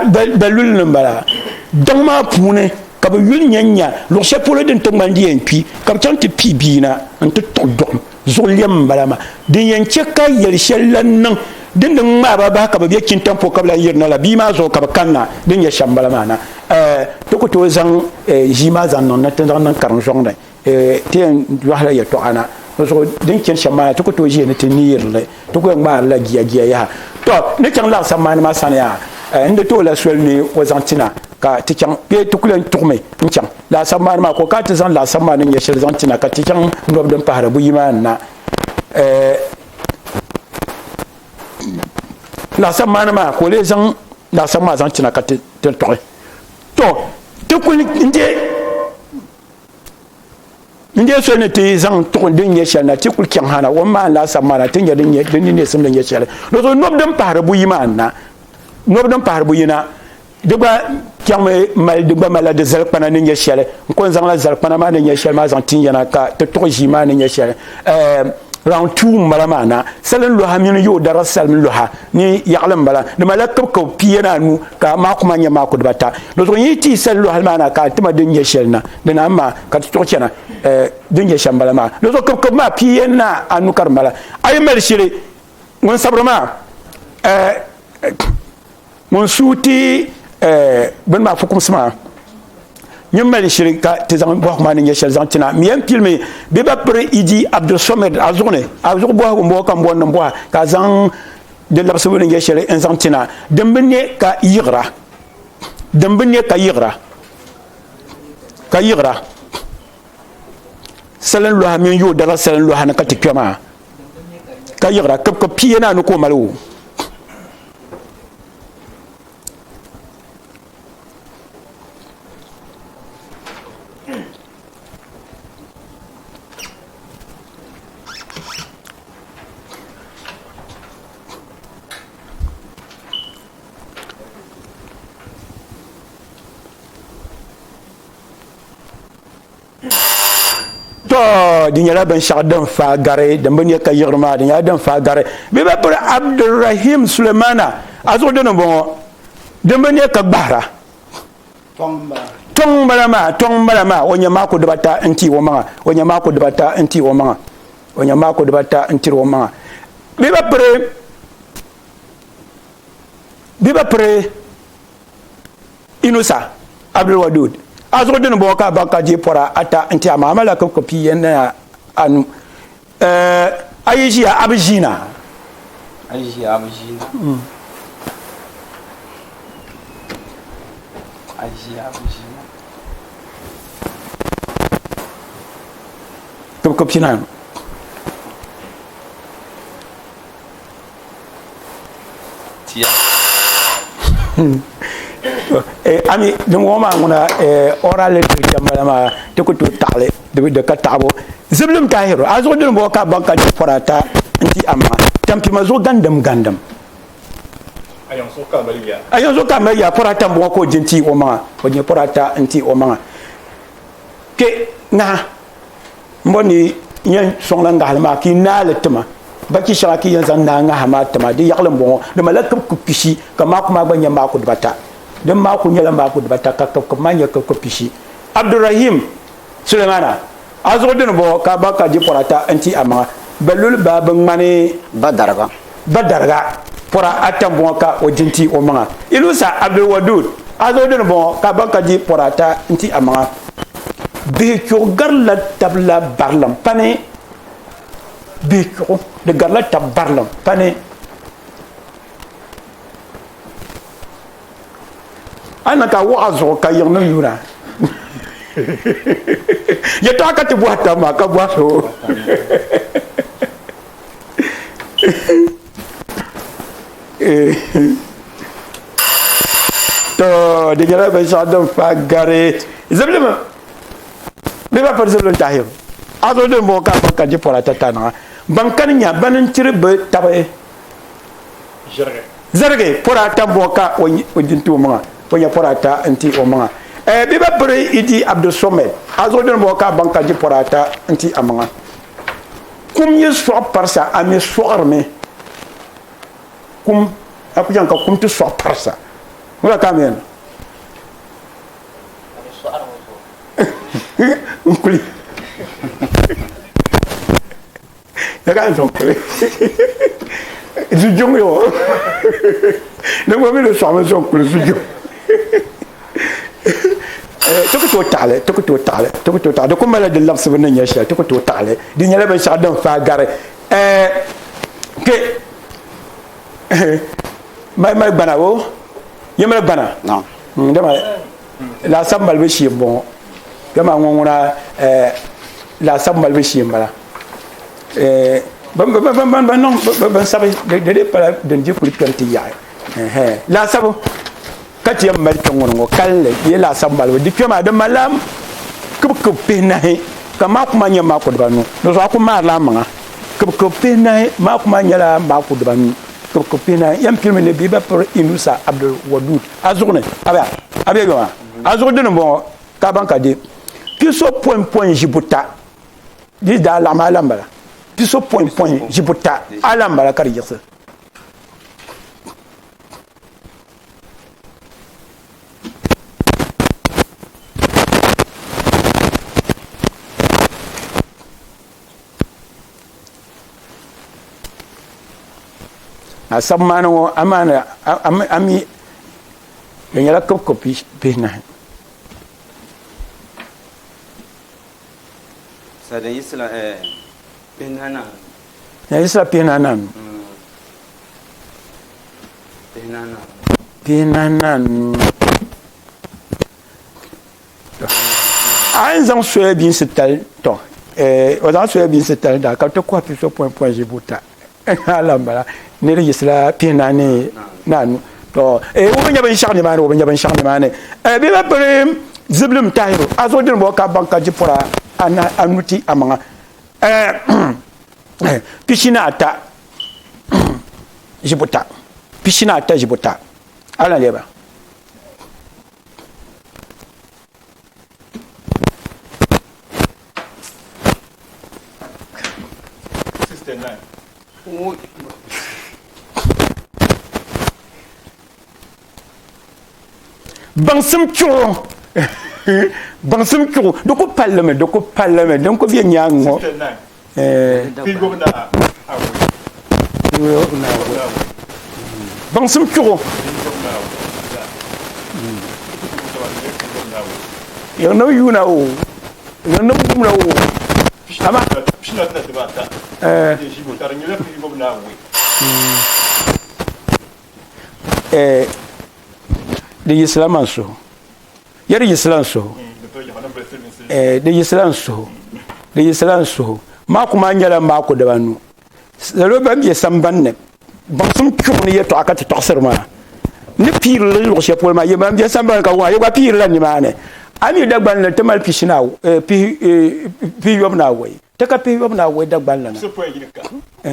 luli ni m-bala. Daŋ maa puuni ka bɛ yuli nya n-nya luɣ shɛli polo din ti ŋmani di yɛn kpi, ka bɛ chaŋ ti pii bia na nti tuɣi dɔɣim zuɣu lɛm m-bala maa. Din yɛn chɛ ka yɛl shɛli lan niŋ din ni ŋmaai ba bahi ka bɛ be chintampo ka bɛ lan yirina la, bia maa zuɣu ka bɛ kanna din nyɛ shɛm m-bala maa na. Ti ku tooi zaŋ ʒii maa zaŋ niŋ na ti zaŋ niŋ kariŋzɔŋ ni. Ti yɛn yɔhila yɛtɔɣa na, di zuɣu din chani shɛm maa ti ku tooi ʒiya ni ti neeri li, ti ku yɛn ŋmaarila jia jia yaha. Tɔ! Ni chaŋ laɣisam maa ni maa sani yaa, n di ti o la soli ni o zaŋ ti na ka ti chaŋ bee ti ku yɛn tuɣimi n-chaŋ laɣisam maa ni maa ko ka ti zaŋ laɣisam maa ni nyɛ shɛli zaŋ ti na ka ti chaŋ nɔbu din pahiri buyi maa ni na. Laɣisam maa ni maa ka o lee zaŋ laɣisam maa zaŋ ti na ka ti tuɣi. Tɔ! Ti kuli n-deei. N deei soli ni ti zaŋ tuɣi din nyɛ shɛli na ti kuli chaŋ ha na, o ni maani laasabu maa na ti nya din ni neesim ni nyɛ shɛli. Di zuɣu nɔbu din pahiri buyi maa na, nɔbu din pahiri buyi na, di gba chaŋmi mali, di gba malila di zalikpana ni nyɛ shɛli. N ko n-zaŋla zalikpana maa ni nyɛ shɛli maa zaŋ tin ya na ka ti tuɣi ʒii maa ni nyɛ shɛli. Round 2 m-bala maa na, salin lɔha mini yoodara salim lɔha ni yaɣili m-bala. Di malila kibikib pia ni anu ka maaku maa nyɛ maaku dibata. Di zuɣu n yi ti sali lɔhili maa na ka a ti ma din nyɛ shɛli na, di naan maa ka ti tuɣi chana din nyɛ shɛm m-bala maa. Di zuɣu kibikib maa pia ni anu ka di mala. A yi mali shili ŋun sabiri maa ŋun suui ti bini maa fukumsi maa nyin mali shili ka ti zaŋ bɔhigu maa ni nyɛ shɛli zaŋ ti na. Mi yɛn pilimi bɛ ba piri Idi Abdulsamad a zuɣu ni, a zuɣu bɔhigu m-bɔŋɔ ka m bɔri ni m bɔha ka a zaŋ di labisibu ni nyɛ shɛli n-zaŋ ti na. Din bi ne ka yiɣira, din bi ne ka yiɣira, ka yiɣira. Salin lɔha mini yoodara salin lɔha ni ka ti kpe maa ka yiɣira kibikib pia ni anu ka o mali o. To di nyɛla binshɛɣu din faai gari din bi nyɛ ka yiɣiri maa di nyɛla din faai gari bɛ ba piri Abdulrahim Sulemana a zuɣu dini n-bɔŋɔ din bi nyɛ ka gbahira tɔŋ m-bala maa tɔŋ m-bala maa o nyɛ maaku dibata n-ti o maŋa o nyɛ maaku dibata n-ti o maŋa o nyɛ maaku dibata n-tiri o maŋa bɛ ba piri bɛ ba piri Inusa Abdulwadud, a zuɣu dini bɔŋɔ ka a baŋ ka deei pɔra ata n-ti a ma, a malila kibikib pia ni anu. A yi ʒiya a bi ʒiina? A yi ʒiya a bi ʒiina. A yi ʒiya a bi ʒiina. Kibikib pia ni anu. Tia. Ami din ŋɔ maa ŋuna oral literature m-bala maa ti ku tooi taɣili di ka taɣibu. Zibilim Tahiru, a zuɣu dini bɔŋɔ ka a baŋ ka di pɔri ata n-ti amaŋa tampima zuɣu gandim gandim. A yaŋ zuɣu ka a mali yaa pɔri ata m-bɔŋɔ ka o di n-ti o maŋa, o di pɔri ata n-ti o maŋa. Kpe ŋaha M-bɔ ni yɛn sɔŋla ŋahili maa ka yi naai li ti ma. Bachi shɛŋa ka yi yɛn zaŋ naai ŋaha maa ti ma, di yaɣili m-bɔŋɔ, Di malila kibikib pishi, ka maaku maa gba nyɛ maaku dibata. Di maaku nyɛla maaku dibata, ka kibikib maa nyɛ kibikib pishi. Abdurrahim Sulemana, a zuɣu dini bɔŋɔ ka a baŋ ka di pɔra ata n-ti a maŋa. Bɛluli baa bi ŋmani. Ba dariga. Ba dariga pɔra ata m-bɔŋɔ ka o di n-ti o maŋa. Ilusa Abdulwadud, a zuɣu dini bɔŋɔ ka a baŋ ka di pɔra ata n-ti a maŋa. Bihi chuɣu garila tab la barilim pani. Bihi chuɣu di garila tab barilim pani. A ni niŋ ka a wɔɣ a zuɣu ka yiŋnim yuuna. Yɛtɔɣa ka ti bɔhi tab maa ka bɔhi so. To di nyɛla binshɛɣu din fa gari ziblim bɛ ba piri ziblim tahim a zuɣu din bɔŋɔ ka a ka di pɔra tataniŋa ban kani nya ban n tiri bɛ tabi zarigi pɔra ata n bɔŋɔ ka o di n-ti o maŋa o nya pɔra ata n-ti o maŋa bɛ ba piri Idi Abdulsomed a zuɣu din bɔŋɔ ka a baŋ ka di pɔra ata n-ti a maŋa. Kum yi sɔɣi parisa, a mi sɔɣirimi. Kum A ku chaŋ ka kum ti sɔɣi parisa. Wula ka a mi yɛn niŋ? N kuli. Ya ka n zaŋ kuli. Zujuŋ yo. Ni ŋɔ mi ni sɔɣimi zaŋ kuli zujuŋ. Ti ku tooi taɣili, ti ku tooi taɣili, ti ku tooi taɣili. Di ku malila di labisibu ni nyɛ shɛli, ti ku tooi taɣili. Di nyɛla binshɛɣu din faai gari. Kpe mali mali gbana o yi mali gbana dama laasabu malibu shee n bɔŋɔ dama ŋɔ ŋuna laasabu malibu shee n bala bin sabi di dii pala din di kuli kpɛri ti yaɣi laasabu ka ti yɛn mali kpɛ ŋɔ ni ŋɔ kalinli di nyɛ laasabu malibu di kpɛ maa di malila kibikib pihinahi ka maaku maa nyɛ maaku dibanu di zuɣu a ku maarila a maŋa kibikib pihinahi maaku maa nyɛla maaku dibanu kibikib pihinahi yɛn pilimi ni bia ba piri Inusa Abdul Wadud a zuɣu ni a bɛ a bɛ yoma a zuɣu dini n bɔŋɔ ka ban ka di pisopɔin pɔin ʒi buta di daa laɣim a lan bala pisopɔin pɔin ʒi buta a lan bala ka di yiɣisi A sabi maani ŋɔ amaani a mi di nyɛla kibikib pihinahi. Sa din yiɣisila pihinahi ni anu. Din yiɣisila pihinahi ni anu. Pihinahi ni anu. A yɛn zaŋ soya biinsi tali tɔ o zaŋ soya biinsi tali daa ka ti kɔhi pisopɔin pɔin ʒi buta ala n bala ni di yiɣisila pihinahi ni anu tɔ o bi nya binshɛɣu nimaani o bi nya binshɛɣu nimaani bɛ ba piri zibilim tahiru a zuɣu dini bɔŋɔ ka baŋ ka di pɔra anu ti amaŋa pishi ni ata ʒi buta pishi ni ata ʒi buta a lahi lɛba Baŋsim chuɣu baŋsim chuɣu di ku pallimi di ku pallimi din ku bɛ nyaangi ŋɔ Baŋsim chuɣu yiŋ ni yuuna o yiŋ ni wumna o ama di yiɣisila man suhu ya di yiɣisila n suhu di yiɣisila n suhu di yiɣisila n suhu maaku maa nyɛla maaku dibanu salo ban bɛ sambanni baŋsim chuɣu ni yɛltɔɣa ka ti tɔɣisiri maa ni piiri li luɣ shɛli polo maa yi ban bɛ sambani ka yi gba piirila nimaani a mi Dagbaŋ ni ti mali pihiyɔbu ni awɔi ti ka pihiyɔbu ni awɔi Dagbaŋ la na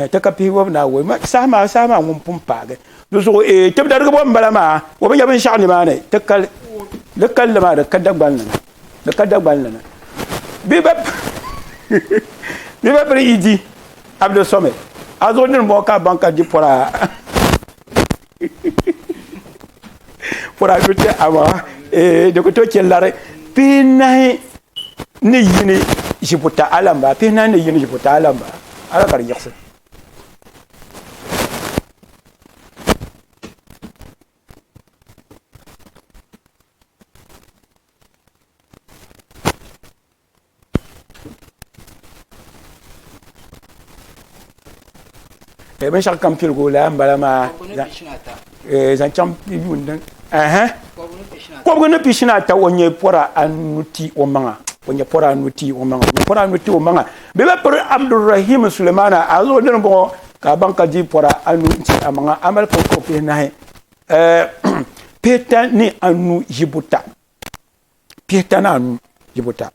ti ka pihiyɔbu ni awɔi saha maa saha maa ŋun pun paagi di zuɣu tibidarigibo m-bala maa o bi nya binshɛɣu nimaani ti kali di kalli maa di ka Dagbaŋ la na di ka Dagbaŋ la na bɛ ba piri yi di Abdulsamad a zuɣu dini bɔŋɔ ka a baŋ ka di pɔra pɔra du ti amaa di ku tooi chɛ lari pihinahi ni yini ʒi buta alamba pihinahi ni yini ʒi buta alamba ala ka di yiɣisi Binshɛɣu kam piligu laa n bala maa zaŋ chaŋ yuun din kɔbigu ni pishi ni ata o nyɛ pɔra anu ti o maŋa o nyɛ pɔra anu ti o maŋa o nyɛ pɔra anu ti o maŋa bɛ ba piri Abdulrahim Sulemana a zuɣu dini bɔŋɔ ka a baŋ ka di pɔra anu ti a maŋa a mali kɔbigu pihinahi pihita ni anu ʒi buta pihita ni anu yi buta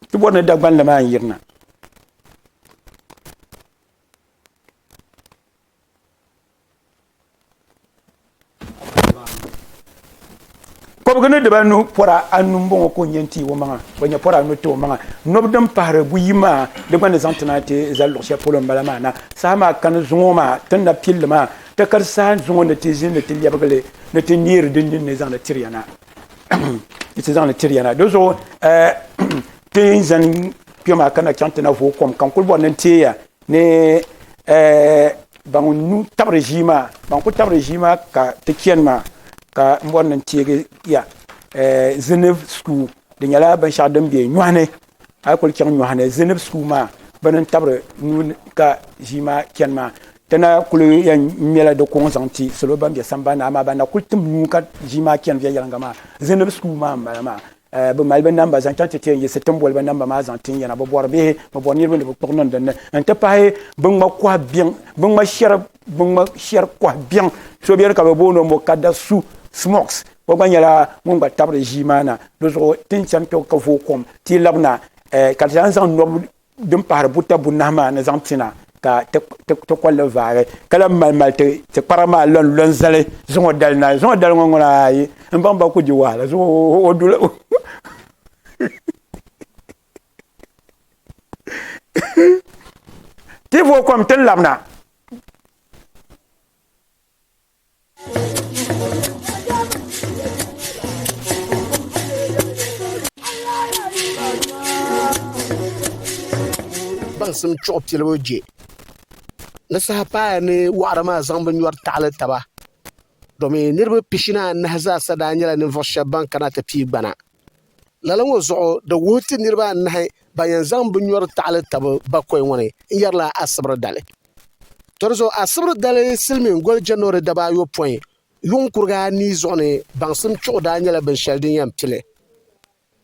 ti bɔri ni Dagbanli maa n-yirina kɔbigu ni dibanu pɔra anu m-bɔŋɔ ka o nya n-ti o maŋa, o nya pɔra anu ti o maŋa. Nɔbu din pahiri buyi maa, di gba ni zaŋ ti na ti zali luɣ shɛli polo m-bala maa na. Saha maa kani zuŋɔ maa, ti ni na pili li maa, ti kari saha zuŋɔ ni ti ʒini ni ti lɛbigi li ni ti neeri di nini ni zaŋdi tiri ya na. Ni ti zaŋdi tiri ya na. Di zuɣu ti ni zani kpe maa ka na chaŋ ti na vooi kom ka n kuli bɔri ni n teei ya ni ban nu tabiri ʒii maa, ban ku tabiri ʒii maa ka ti chani maa ka n bɔri ni n teegi ya Zinib School di nyɛla binshɛɣu din be nyɔhi ni a yi kuli chaŋ nyɔhi ni Zinib School maa bini n tabiri nuu ka ʒii maa chani maa ti na kuli yɛn ŋmɛla di kuŋ zaŋ ti salo ban be sambani ni amaa ban na kuli tim nuu ka ʒii maa chani viɛnyɛliŋga maa Zinib School maa m-bala maa. Bɛ mali bɛ namba zaŋ chaŋ ti ti yɛn yiɣisi ti ni boli bɛ namba maa zaŋ tin ya na. Bɛ bɔri bihi, bɛ bɔri niriba ni bɛ kpuɣi niŋ din ni nti pahi bɛ ŋma kɔhi biɛŋ, bɛ ŋma shɛri, bɛ ŋma shɛri kɔhi biɛŋ. So beni ka bɛ booni o Mokadasu Smokes, o gba nyɛla ŋun gba tabiri ʒii maa na. Di zuɣu ti ni chani kpe ka vooi kom ti labina ka ti lahi zaŋ nɔbu din pahiri buta bunahi maa ni zaŋ ti na ka ti kolli vaagi ka lahi mali mali ti kpara maa lɔn lɔn zali zuŋɔ dali na. Zuŋɔ dali ŋɔ ŋuna ayi n baŋ ba ku di wahala zuŋɔ o dula ti vooi kom ti ni labina. Baŋsim chuɣu pilibu je di saha paaya ni waɣiri maa zaŋ bɛ nyɔri taɣili taba domi niriba pishi ni anahi zaasa daa nyɛla ninvuɣ shɛba ban kana ti pii gbana. Lala ŋɔ zuɣu di wuhi ti niriba anahi ban yɛn zaŋ bɛ nyɔri taɣili taba bakɔi ŋɔ ni n-yɛrila asibiri dali. To di zuɣu asibiri dali silimiin goli January daba ayopɔin yuŋ kuriga anii zuɣu ni baŋsim chuɣu daa nyɛla binshɛli din yɛn pili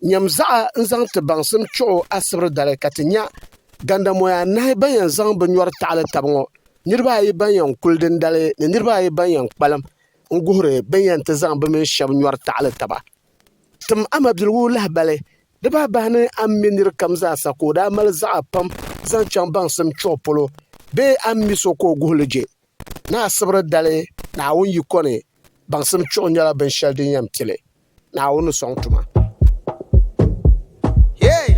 nyam zaɣa n-zaŋ ti baŋsim chuɣu asibiri dali ka ti nya gandamoya anahi ban yɛn zaŋ bɛ nyɔri taɣili taba ŋɔ, niriba ayi ban yɛn kuli dindali ni niriba ayi ban yɛn kpalim n-guhiri bɛ ni yɛn ti zaŋ bɛ mini shɛba nyɔri taɣili taba. Tim a mabiligu lahibali Di bahi bahi ni a ni mi nir kam zaasa ka o daa mali zaɣa pam zaŋ chaŋ baŋsim chuɣu polo bee a ni mi so ka o guhi li je ni asibiri dali Naawuni yiko ni baŋsim chuɣu nyɛla binshɛli din yɛn pili Naawuni ni sɔŋ tuma. Hey!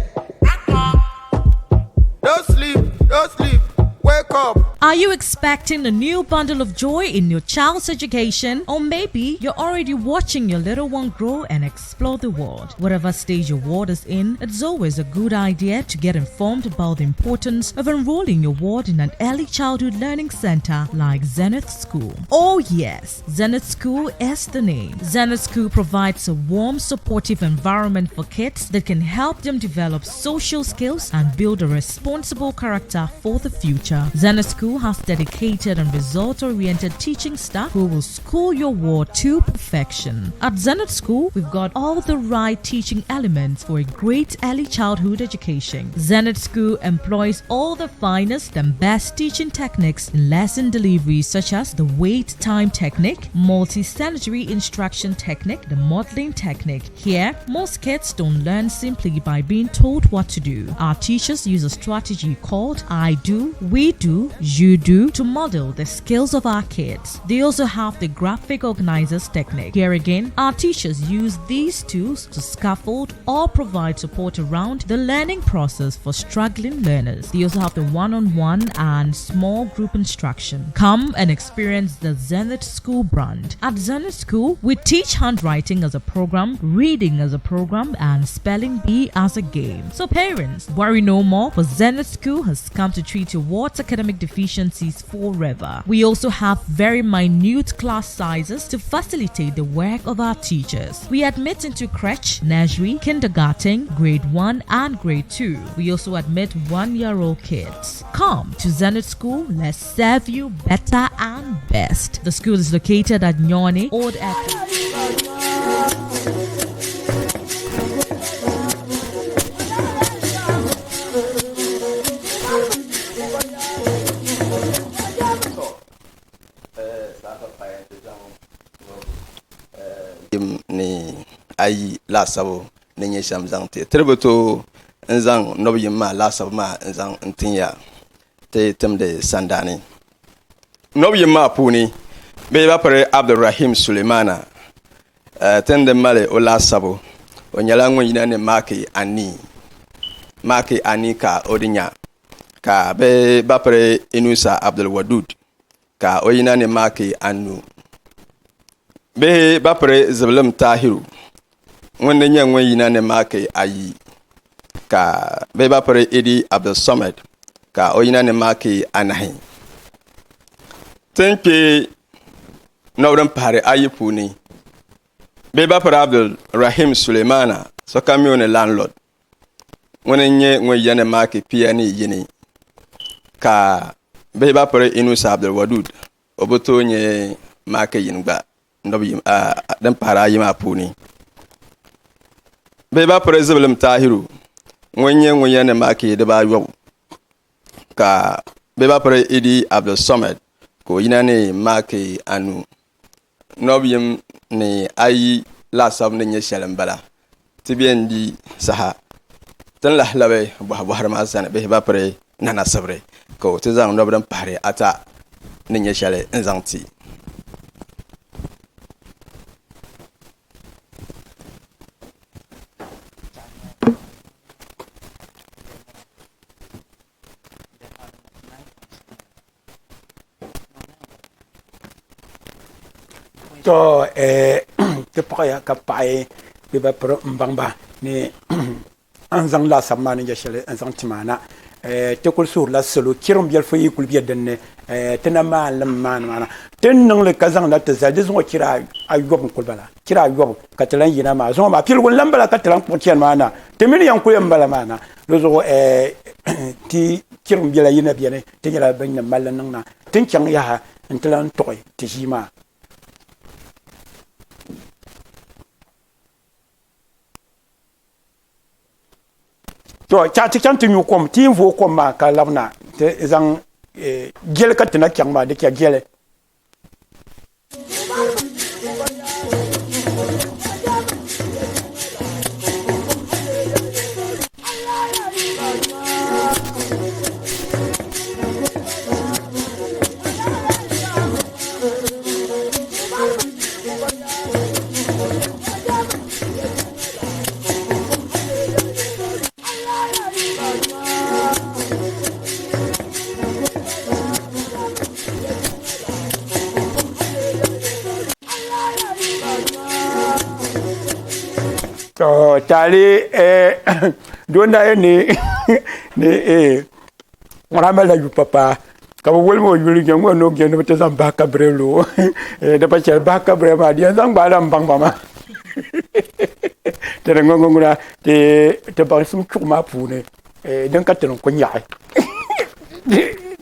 Don't sleep, don't sleep, wake up. Are you expecting a new bundle of joy in your child's education? Or maybe you're already watching your little one grow and explore the world. Whatever stage your ward is in, it's always a good idea to get informed about the importance of enrolling your ward in an early childhood learning center like Zenith School. Oh, yes, Zenith School is the name. Zenith School provides a warm, supportive environment for kids that can help them develop social skills and build a responsible character for the future. Zenith School has dedicated and result oriented teaching staff who will school your ward to perfection. At Zenith School, we've got all the right teaching elements for a great early childhood education. Zenith School employs all the finest and best teaching techniques in lesson delivery, such as the wait time technique, multi-sensory instruction technique, the modeling technique. Here, most kids don't learn simply by being told what to do. Our teachers use a strategy called I do, we do, you do to model the skills of our kids. They also have the graphic organizers technique. Here again, our teachers use these tools to scaffold or provide support around the learning process for struggling learners. They also have the one on one and small group instruction. Come and experience the Zenith School brand. At Zenith School, we teach handwriting as a program, reading as a program, and spelling bee as a game. So, parents, worry no more, for Zenith School has come to treat your ward's academic deficiencies forever. We also have very minute class sizes to facilitate the work of our teachers. We admit into crèche, nursery, kindergarten, grade 1 and grade 2. We also admit one-year-old kids. Come to Zenith School, let's serve you better and best. The school is located at Nyoni, Old Airport. Yim ni ayi laasabu ni nyɛ shɛm zaŋ ti ti di bi tooi n zaŋ nɔbu yim maa laasabu maa n zaŋ n tin ya ti timdi sandaani nɔbu yim maa puuni bɛ ba piri Abdulrahim Sulemana. Ti ni di mali o laasabu, o nyɛla ŋun yina ni maaki anii. Maaki anii ka o di nya, ka bɛ ba piri Inusa Abdulwadud ka o yina ni maaki anu. Bihi ba piri Zibilim Tahiru ŋun di nyɛ ŋun yina ni maaki ayi, ka bɛ ba piri Idi Abdulsamad ka o yina ni maaki anahi. Ti ni kpe nɔbu din pahiri ayi puuni, bɛ ba piri Abdul Rahim Sulemana, sokam mi o ni landlord, ŋuni n-nyɛ ŋun yina ni maaki 101, ka bihi ba piri Inusa Abdul Wadud, o bi tooi nyɛ maaki yini gba din pahiri ayi maa puuni. Bihi ba piri Zibilim Tahiru ŋun nyɛ ŋun yina ni maaki 90 ka bihi ba piri Idi Abdulsamad ka o yina ni maaki 5. Nɔbu yim ni ayi laasabu ni nyɛ shɛli m-bala. Ti be n-di saha ti ni lahi labi bɔhibɔhiri maa sani bihi ba piri Nana Sibiri ka o ti zaŋ nɔbu din pahiri ata ni nyɛ shɛli n-zaŋ ti. To ti paɣaya ka paɣi bɛ ba piri n baŋ ba ni a ni zaŋ laasabu maa ni nyɛ shɛli n zaŋ ti maa na ti kuli suhurila salo chirim biɛlifu yi kuli bɛ dinni ti na maanli mi maani maa na ti ni niŋli ka zaŋ na ti zali di zuŋɔ chira ayɔbu n kuli bala chira ayɔbu ka ti lan yina maa zuŋɔ maa piligu n lan bala ka ti lan kpuɣi chani maa na ti mini yɛn kuli yɛn bala maa na di zuɣu ti chirim biɛla yi na beni ti nyɛla bin ni malli niŋ na ti ni chaŋ yaha n ti lan tuɣi ti ʒii maa. To chaɣ ti chaŋ ti nyu kom, ti yi vooi kom maa ka labina ti zaŋ jɛli ka ti na chaŋ maa di chɛ jɛli. To taali doo n daa yɛn ni ni ŋuna malila yu papa ka bi wolimi o yuli nyɛ ŋɔ ni o ni bi ti zaŋ bahi kabiri lo di pa chɛli bahi kabiri maa di yɛn zaŋ gbaala n baŋ ba maa ti di ŋɔ ŋuna ti baŋsim chuɣu maa puuni din ka ti ni ku nyaɣi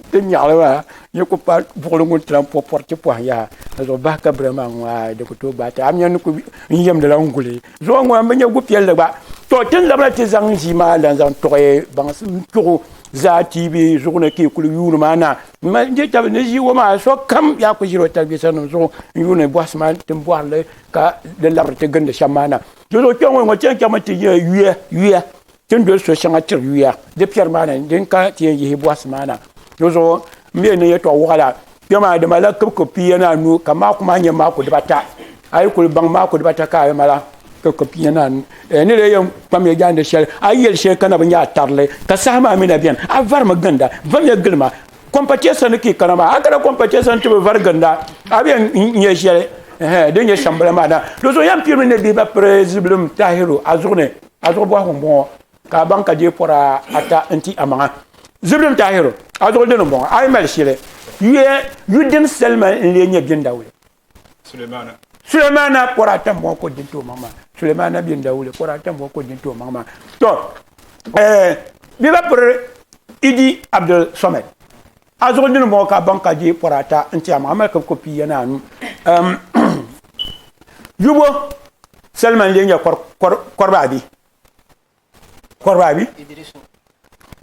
ti nyaɣali maa yi ku pa buɣuli ŋun ti lahi pɔri pɔri ti pɔhim yaha di zuɣu bahi kabiri maa ŋɔ aai di ku tooi gbaai ti a mi ni ku n yɛmdila n guli zuɣu ŋɔ n bi nyɛ gupiɛlli gba to ti ni labina ti zaŋ ʒii maa lan zaŋ tuɣi baŋsim chuɣu zaa TV zuɣu ni ka yi kuli yuuni maa na n di tabi ni ʒii ŋɔ maa sokam yaa ku ʒiri o talivisa nim zuɣu n yuuni bɔhisi maa ti ni bɔhirili ka di labiri ti gindi shɛm maa na di zuɣu kpɛŋɔ ŋɔ ti yɛn chaŋmi ti nyɛ yuya yuya ti ni doli so shɛŋa tiri yuya di piɛri maa ni din ka ti yɛn yihi bɔhisi maa na di zuɣu n bɛ ni yɛtɔɣ waɣila kpɛ maa di malila kibikib 15 ka maaku maa nyɛ maaku dibata a yi kuli baŋ maaku dibata ka a mala kibikib 15 ni lee yɛn kpamya jaande shɛli a yi yɛli shɛli ka na bi nyɛ a tarili ka saha maa mi na bɛni a varimi ginda vamiya gilima kompatɛsa ni ka yi kana maa a kana kompatɛsa ni ti bi vari ginda a bi yɛn nyɛ shɛli din nyɛ shɛm bala maa na di zuɣu yɛn piirimi ni bihi ba piri zibilim tahiru a zuɣu ni a zuɣu bɔhigu m-bɔŋɔ ka a baŋ ka deei pɔra ata n-ti amaŋa. Zibilim Tahiru, a zuɣu dini m-bɔŋɔ, a yi mali shili, yuya yu din salima n-lee nyɛ bindawuli. Sulemana. Sulemana pɔra ata m-bɔŋɔ ka o di n-ti o maŋ maa. Sulemana bindawuli pɔra ata m-bɔŋɔ ka o di n-ti o maŋ maa. To, bɛ ba piri Idi Abdul Somad. A zuɣu dini m-bɔŋɔ ka a baŋ ka deei pɔra ata n-ti amaŋ, a mali ka bɛ ku 15. Yubo salima n-lee nyɛ kɔribaabi. Kɔribaabi.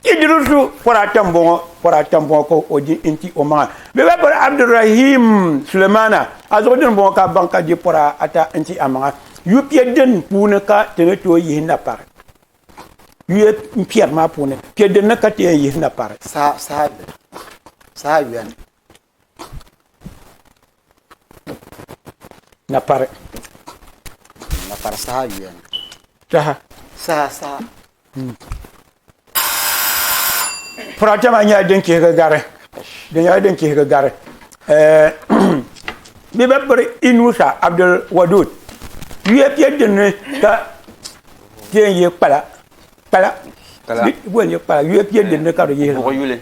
Idirisu pɔra ata m-bɔŋɔ, pɔra ata m-bɔŋɔ ka o di n-ti o maŋa. Bɛ ba pɔri Abdurahim Sulemana, a zuɣu dini m-bɔŋɔ ka a baŋ ka di pɔra ata n-ti a maŋa. Yu pia din puuni ka ti ni tooi yihi napari. Yuya m-piɛri maa puuni, pia din ni ka ti yɛn yihi napari. Saha, saha, saha yuya ni. Napari. Na pari saha yuya ni. Saha. Saha saha. Pɔrata maa nyɛla din chihigi gari. Di nyɛla din chihigi gari. Bɛ ba biri Inusa Abdul Wadud yuya pia din ni ka ti yɛn yihi kpala kpala bɛ yihi kpala yuya pia din ni ka di yihi. Buɣu yuli.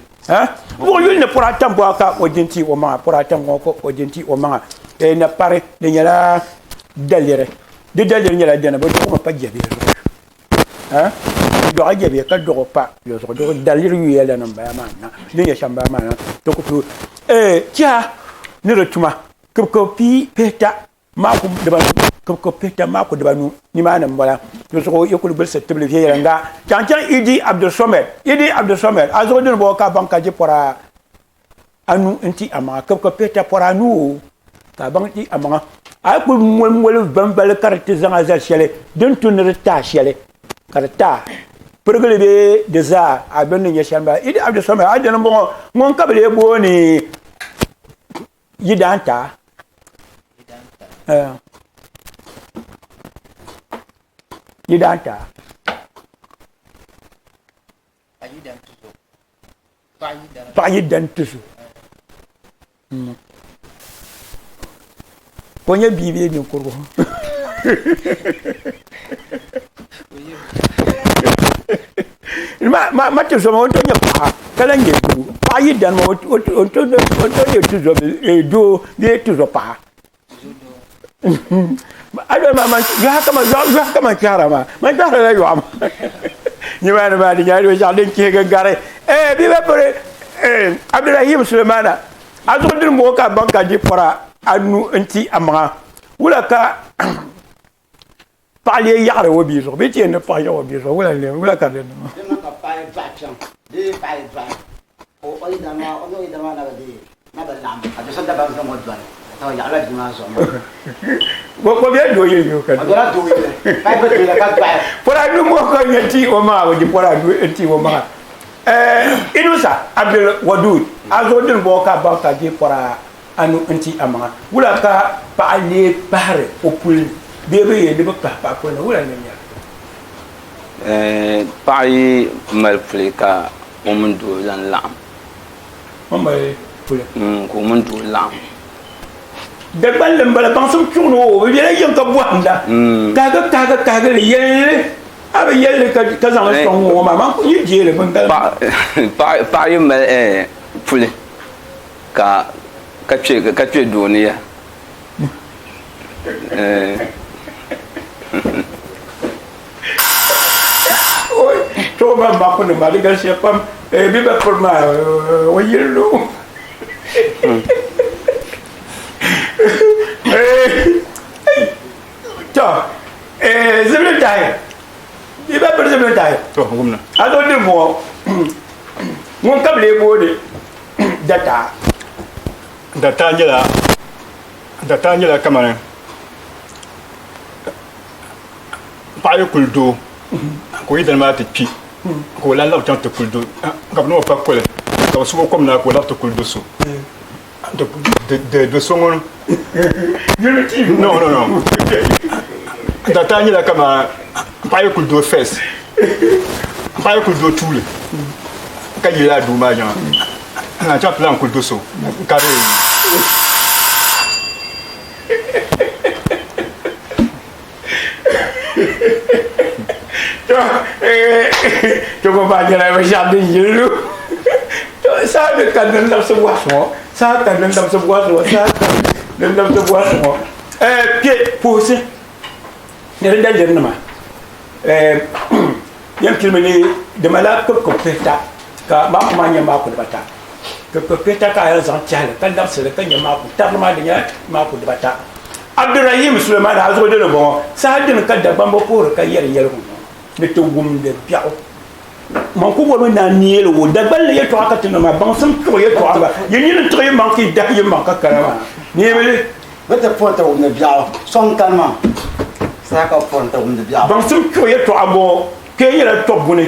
Buɣu yuli ni pɔrata m-bɔŋɔ ka o di n-ti o maŋa pɔrata m-bɔŋɔ ka o di n-ti o maŋa na pari di nyɛla daliri di daliri nyɛla dini bɛ duɣimi pa jɛbihi zuɣu. Dɔɣi jɛbihi ka dɔɣi pa di zuɣu di daliri yuya la ni bala maa na di nyɛ shɛm bala maa na di ku tooi chiha ni di tuma kibikib pii pihita maaku dibanu kibikib pihita maaku dibanu nimaani n bala di zuɣu yi kuli gbilisi tibili viɛnyɛliŋga chaŋ chaŋ Idi Abdulsɔmɛd Idi Abdulsɔmɛd a zuɣu dini bɔŋɔ ka a baŋ ka je pɔra anu n-ti a maŋa kibikib pihita pɔra anu o ka a baŋ ti a maŋa a yi kuli moli moli vambali ka di ti zaŋ a zali shɛli din tu ni di taai shɛli ka di taai pirigili bee di zaa a bini ni nyɛ shɛli m-bala Idi Abdulsamad a dini m-bɔŋɔ ŋun ka bɛ lee booni Yidaantaa Yidaantaa Paɣa yi dan ti zo ka o nyɛ bia bee ninkurigu ma ti zoma o ni tooi nyɛ paɣa ka lahi nyɛ doo paɣa yi dani maa o ni tooi nyɛ doo bee tuzo paɣa yɔha ka man kpɛhira maa man kpɛhirila yɔɣu maa nimaani maa di nyɛla binshɛɣu din chihigi gari bia ba piri Abdurahim Sulemana a zuɣu dini bɔŋɔ ka a baŋ ka di pɔra anu n-ti a maŋa wula ka paɣa lee yaɣiri o bia zuɣu bee ti yɛn ni paɣa yaɣi o bia zuɣu wula n-lee wula ka di niŋ Di ka paɣa yi dɔɣi kpiɔŋ bee paɣa yi dɔɣi o o yidana maa o ni o yidana maa na bi deei na bi laɣim ka do so dabam zaŋ o dɔni ka o yaɣila bia maa zuɣu maa. O bela doo yili yoo ka O bela doo yili ka yi bi deei ka dɔɣi. Pɔra anu ŋɔ ka nyɛ ti o maŋa o di pɔra anu n-ti o maŋa. Inusa Abdul Wadud a zuɣu dini bɔŋɔ ka a baŋ ka deei pɔra anu n-ti a maŋa. Wula ka paɣa lee pahiri o puli ni bee bɛ yɛn ni bɛ pahi paɣa puli ni wula n-lee nyɛli? Paɣa yi mali puli ka o mini doo lan laɣim. O mali puli? Ka o mini doo laɣim. Dagbanli m-bala baŋsim chuɣu ni o bi bela yiŋ ka bɔhimda kahigi kahigi kahigi li yɛlli a bi yɛlli ka zaŋ li sɔŋ ŋɔ maa man yi deeli bini galim. Paɣa yi mali puli ka ka kpe ka kpe doo ni ya. Chuɣu maa maku ni maa di galisiya pam bɛ ba piri maa o yili lu. To zibili tahi bɛ ba piri zibili tahi. To ngumna. A zo di bɔŋɔ ŋun ka bi lee booni dataa. Dataa nyɛla dataa nyɛla kamani paɣa yi kuli doo ka o yidana maa ti kpi ka o lahi labi chaŋ ti kuli do ka bɛ niŋ o pa koli ka bɛ sugi o kom na ka o labi ti kuli do so do so ŋun no no no dataa nyɛla kamani paɣa yi kuli doo first paɣa yi kuli doo tuuli ka yi lala doo maa yiŋa n chaŋ ti lahi kuli do so ka di To ko maa nyɛla binshaɣu din yili lu saha ni ka din labisi bɔhisi ŋɔ saha ka din labisi bɔhisi ŋɔ saha ka din labisi bɔhisi ŋɔ kpɛ puhisi ni di daliri nima yɛn pilimi ni di malila kpibikpib pihita ka maaku maa nyɛ maaku dibata kpibikpib pihita ka a yɛn zaŋ tɛhili ka labisili ka nyɛ maaku tarili maa di nyɛla maaku dibata Abdurahim Sulemana a zuɣu dini bɔŋɔ saha dini ka Dagbamba puhiri ka yɛri yɛligu ŋɔ ni ti wumdi biɛɣu man ku bɔrimi ni a neeli o Dagbanli yɛltɔɣa ka ti niŋ maa baŋsim chuɣu yɛltɔɣa gba yi nini tiɣi yi maŋ ka yi dahi yi maŋ ka kana maa neemi li. Bɛ ti puhiri ti wumdi biɛɣu sɔŋ kani maa saha ka bɛ puhiri ti wumdi biɛɣu. Baŋsim chuɣu yɛltɔɣa bɔŋɔ kpee nyɛla tɔbbuni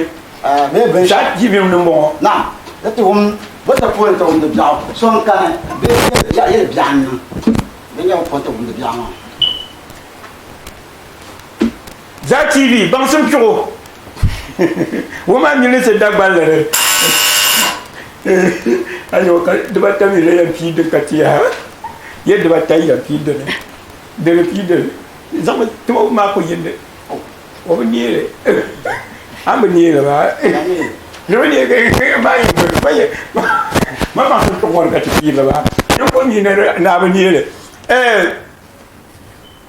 Saa TV ni m-bɔŋɔ. Naam, bɛ ti wum bɛ ti puhiri ti wumdi biɛɣu sɔŋ kani bee yɛli biɛɣu n-niŋ bɛ nyɛ bɛ puhiri ti wumdi biɛɣu maa. Zaa TV baŋsim chuɣu ŋɔ maa milinsi Dagbanli ni ayo ka dibata mi lee yɛn pii din ka ti yaha yɛ dibata yɛn pii dini dini pii dini zaŋmi tuma maa ku yindi o bi neeli a bi neeli maa di bi neegi maa yi ma yɛ ma baŋsim chuɣu ŋɔ ni ka ti piiri maa ni ko mi ni a bi neeli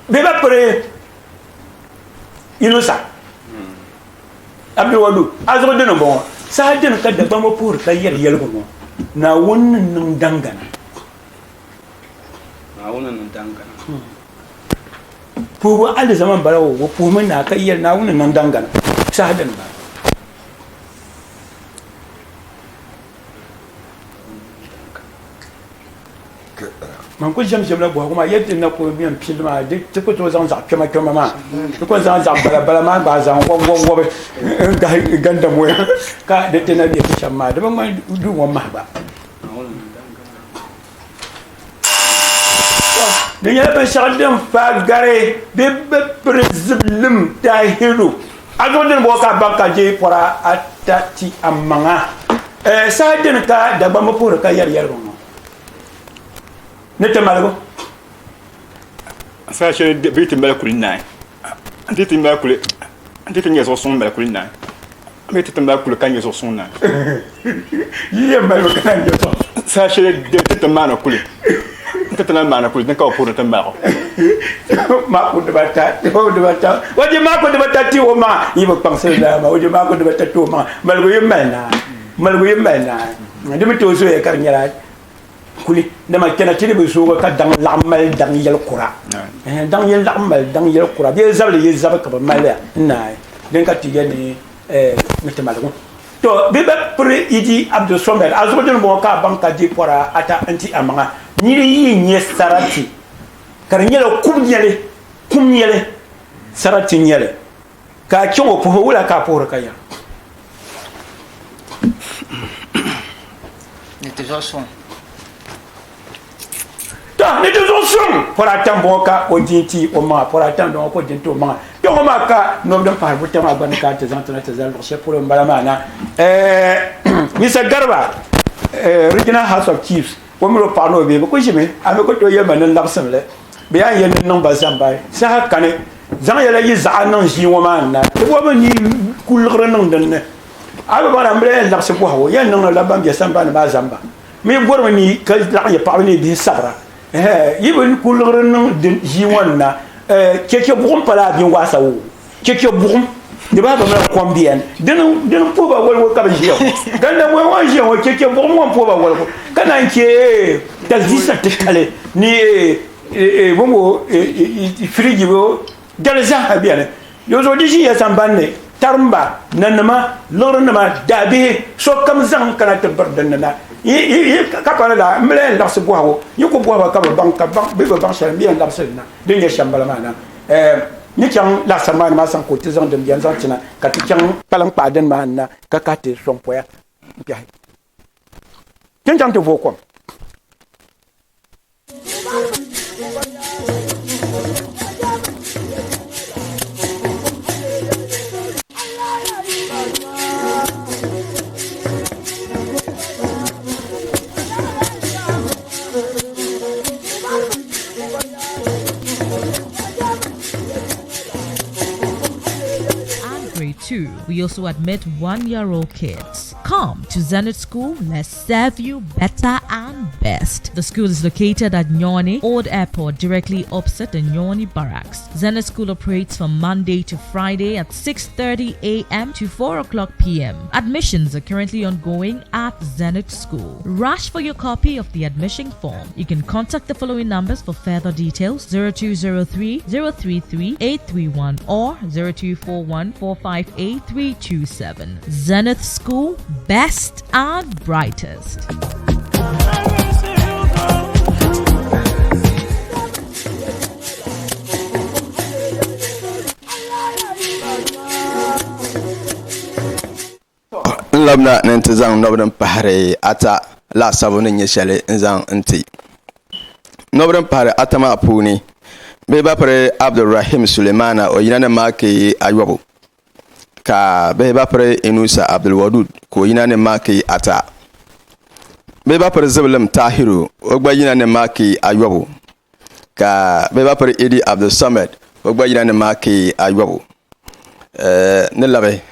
bɛ ba piri Yunusa Abdulwadu a zuɣu dini n-bɔŋɔ saha dini ka Dagbamba puhiri ka yɛri yɛligu ŋɔ Naawuni ni niŋ daŋgana. Naawuni ni niŋ daŋgana. Puhibu alizama m-bala o, o puhimi naa ka yɛli Naawuni ni niŋ daŋgana saha dini m-bala. Man ku ʒɛm ʒɛmla bɔhigu maa yɛli ti na ku yɛn pili maa di ti ku tooi zaŋ zaɣ kpɛma kpɛma maa ti ku zaŋ zaɣ bala bala maa gba zaŋ wɔbi wɔbi wɔbi n gahi gandamoya ka di ti na bɛ ti shɛm maa di bi ŋmani duu ŋɔ mahi gba di nyɛla binshɛɣu din paai gari bɛ bi piri ziblim tahiru a zuɣu dini bɔŋɔ ka a baŋ ka je pɔra ata ti a maŋa saha dini ka Dagbamba puhiri ka yɛri yɛligu ŋɔ ni ti maligu. Saha shɛli bɛ yi ti mali kuli naai, di ti mali kuli, di ti nyɛ zuɣu suŋ mali kuli naai, bɛ ti ti mali kuli ka nyɛ zuɣu suŋ naai. Yi yɛn mali mi ka naan nyɛ zuɣu suŋ. Saha shɛli di ti maani kuli, di ti lahi maani kuli din ka bi puhiri ti maligu. Maaku dibata, dibata, o di maaku dibata ti o maŋa, yi bi kpaŋsiri lala maa, o di maaku dibata ti o maŋa, maligu yi mali naai, maligu yi mali naai, di mi tooi zooya ka di nyɛla kuli dama kpɛna ti di bi zoogi ka daŋ laɣim mali daŋ yɛli kura daŋ yɛn laɣim mali daŋ yɛli kura bee zabili yi zabi ka bi maliya n naai din ka ti yɛli ni ni ti maligu to bɛ ba piri Idi Abdul Somad a zuɣu dini bɔŋɔ ka a baŋ ka di pɔra ata n ti amaŋa niri yi nyɛ sarati ka di nyɛla kum nyɛli kum nyɛli sarati nyɛli ka a chaŋ o puhi wula ka a puhiri ka ya Ni ti zuɣu suŋ. To, ni ti zuɣu suŋ! Pɔri ata m-bɔŋɔ ka o di n-ti o maŋa, pɔri ata m-bɔŋɔ ka o di n-ti o maŋa. Kpe ŋɔ maa ka nɔbu din pahiri buta maa gba ni ka ti zaŋ ti na ti zali luɣ shɛli polo m-bala maa na. Mr. Garba, Regional House of Chiefs, o mini o paɣa ni o bihi bɛ kuli ʒimi, a mi ku tooi yɛli ma ni n labisimi li. Bɛ yaa yɛli ni niŋ ba zamba saha kani. Zaŋ ya la yi zaɣa niŋ ʒii ŋɔ maa ni na. Ti bɔbi ni yi ku liɣiri niŋ din ni. A bi baŋda m bi lahi yɛn labisi bɔhigu, yɛn niŋdi la ban be sambani maa zamba. Mi bɔrimi ni ka laɣim ya paɣaba ni yi bihi sabira. Ɛhɛ, yi bi ku liɣiri niŋ din ʒii ŋɔ ni na. Ɛɛ, cheche buɣim pala a binwaasa woo. Cheche buɣim, di bahi ba mali kom bɛni. Dini, dini puhi ba woligu ka bɛ ʒiya ŋɔ. Gandamɔya ŋɔ n-ʒiya ŋɔ, cheche buɣim ŋɔ m-puhi ba woligu. Ka naan che, ɛɛ, taziisa titali ni, ɛɛ, bɔŋɔ firiji bɔ dali zaaha beni di zuɣu di ʒiya sambanni tarimba nanima liɣirinima daabihi sokam zaŋ kana ti biri dinni na ka pa lala m bi lahi yɛn laɣisi bɔhigu yi ku bɔhi ba ka bɛ baŋ ka bɛ bi baŋ shɛli m bi yɛn labisi li na din nyɛ shɛm bala maa na ni chaŋ laasabu maa ni maa saŋ ka o ti zaŋ din beni zaŋ ti na ka ti chaŋ kpalim kpaai dini maa ni na ka kahi ti sɔŋ poya m-kpɛhi ti ni chaŋ ti vooi kom. And grade 2. We also admit one year old kids. Come to Zenith School, let's serve you better and best. The school is located at Nyoni Old Airport, directly opposite the Nyoni Barracks. Zenith School operates from Monday to Friday at 6:30 a.m. to 4 o'clock p.m. Admissions are currently ongoing at Zenith School. Rush for your copy of the admission form. You can contact the following numbers for further details 0203 033 831 or 0241 458 327. Zenith School, best and brightest. N labina ni n ti zaŋ nɔbu din pahiri ata laasabu ni nyɛ shɛli n zaŋ n-ti. Nɔbu din pahiri ata maa puuni, Bihi ba piri Abdulrahim Sulemana o yina ni maaki ayɔbu ka bihi ba piri Inusa Abdulwadud ka o yina ni maaki ata. Bihi ba piri Zibilim Tahiru o gba yina ni maaki ayɔbu ka bihi ba piri Idi Abdulsamad o gba yina ni maaki ayɔbu. Ni labi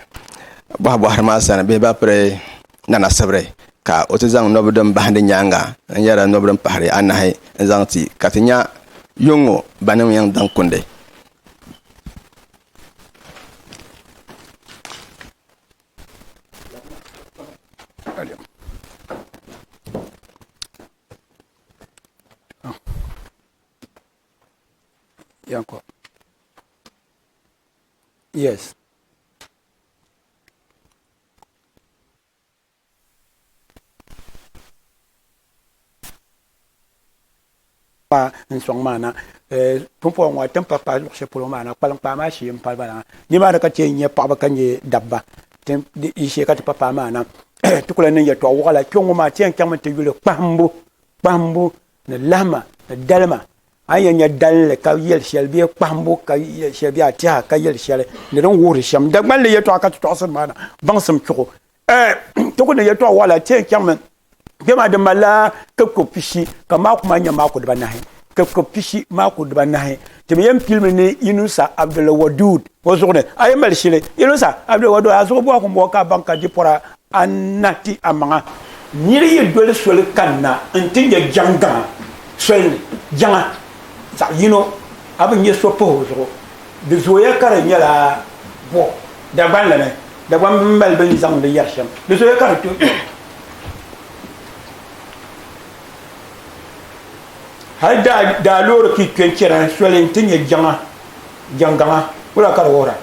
bɔhi bɔhiri maa sani bihi ba piri Nana Sibiri ka o ti zaŋ nɔbu din bahindi nyaaŋa n-yɛrila nɔbu din pahiri anahi n-zaŋ ti ka ti nya yuŋ ŋɔ banim yɛn daŋ kundi. Yanko. Yes. Pa n sɔŋ maa na pumpɔŋɔ ŋɔ ti ni pa paai luɣ shɛli polo maa na kpaliŋkpaa maa shee m-pali ba na nimaani ka ti yɛn nya paɣiba ka nya dabba yi shee ka ti pa paai maa na ti ku lahi niŋ yɛtɔɣ wɔɣila kpe ŋɔ maa ti yɛn chaŋmi ti yuli kpahimbu kpahimbu ni lahima ni dalima A ni yɛn nya dalinli ka yɛli shɛli bee kpahimbu ka yɛli shɛli bee a tɛha ka yɛli shɛli ni din wuhiri shɛm. Dagbanli yɛtɔɣa ka ti tɔɣisiri maa na baŋsim chuɣu. Ti ku ni yɛtɔɣ waɣila ti yɛn chaŋmi kpe maa di malila kibikib pishi ka maaku maa nyɛ maaku dibanahi. Kibikib pishi maaku dibanahi. Ti mi yɛn pilimi ni Yunusa Abdulwadud o zuɣu ni. A yi mali shili Yunusa Abdulwadud a zuɣu bɔhigu m-bɔŋɔ ka a baŋ ka di pɔra anahi ti amaŋa. Nir yi doli soli kanna nti nya jaŋgaŋa soli ni, jaŋa zaɣ yino a bi nya so pahi o zuɣu, di zooya ka di nyɛla bɔ Dagbanli ni, Dagbamba mali bɛ ni zaŋdi yɛri shɛm, di zooya ka di tooi hali daa loori ka yi kpe n-chana soli nti nya jaŋa, jaŋgaŋa, wula ka di wuhira?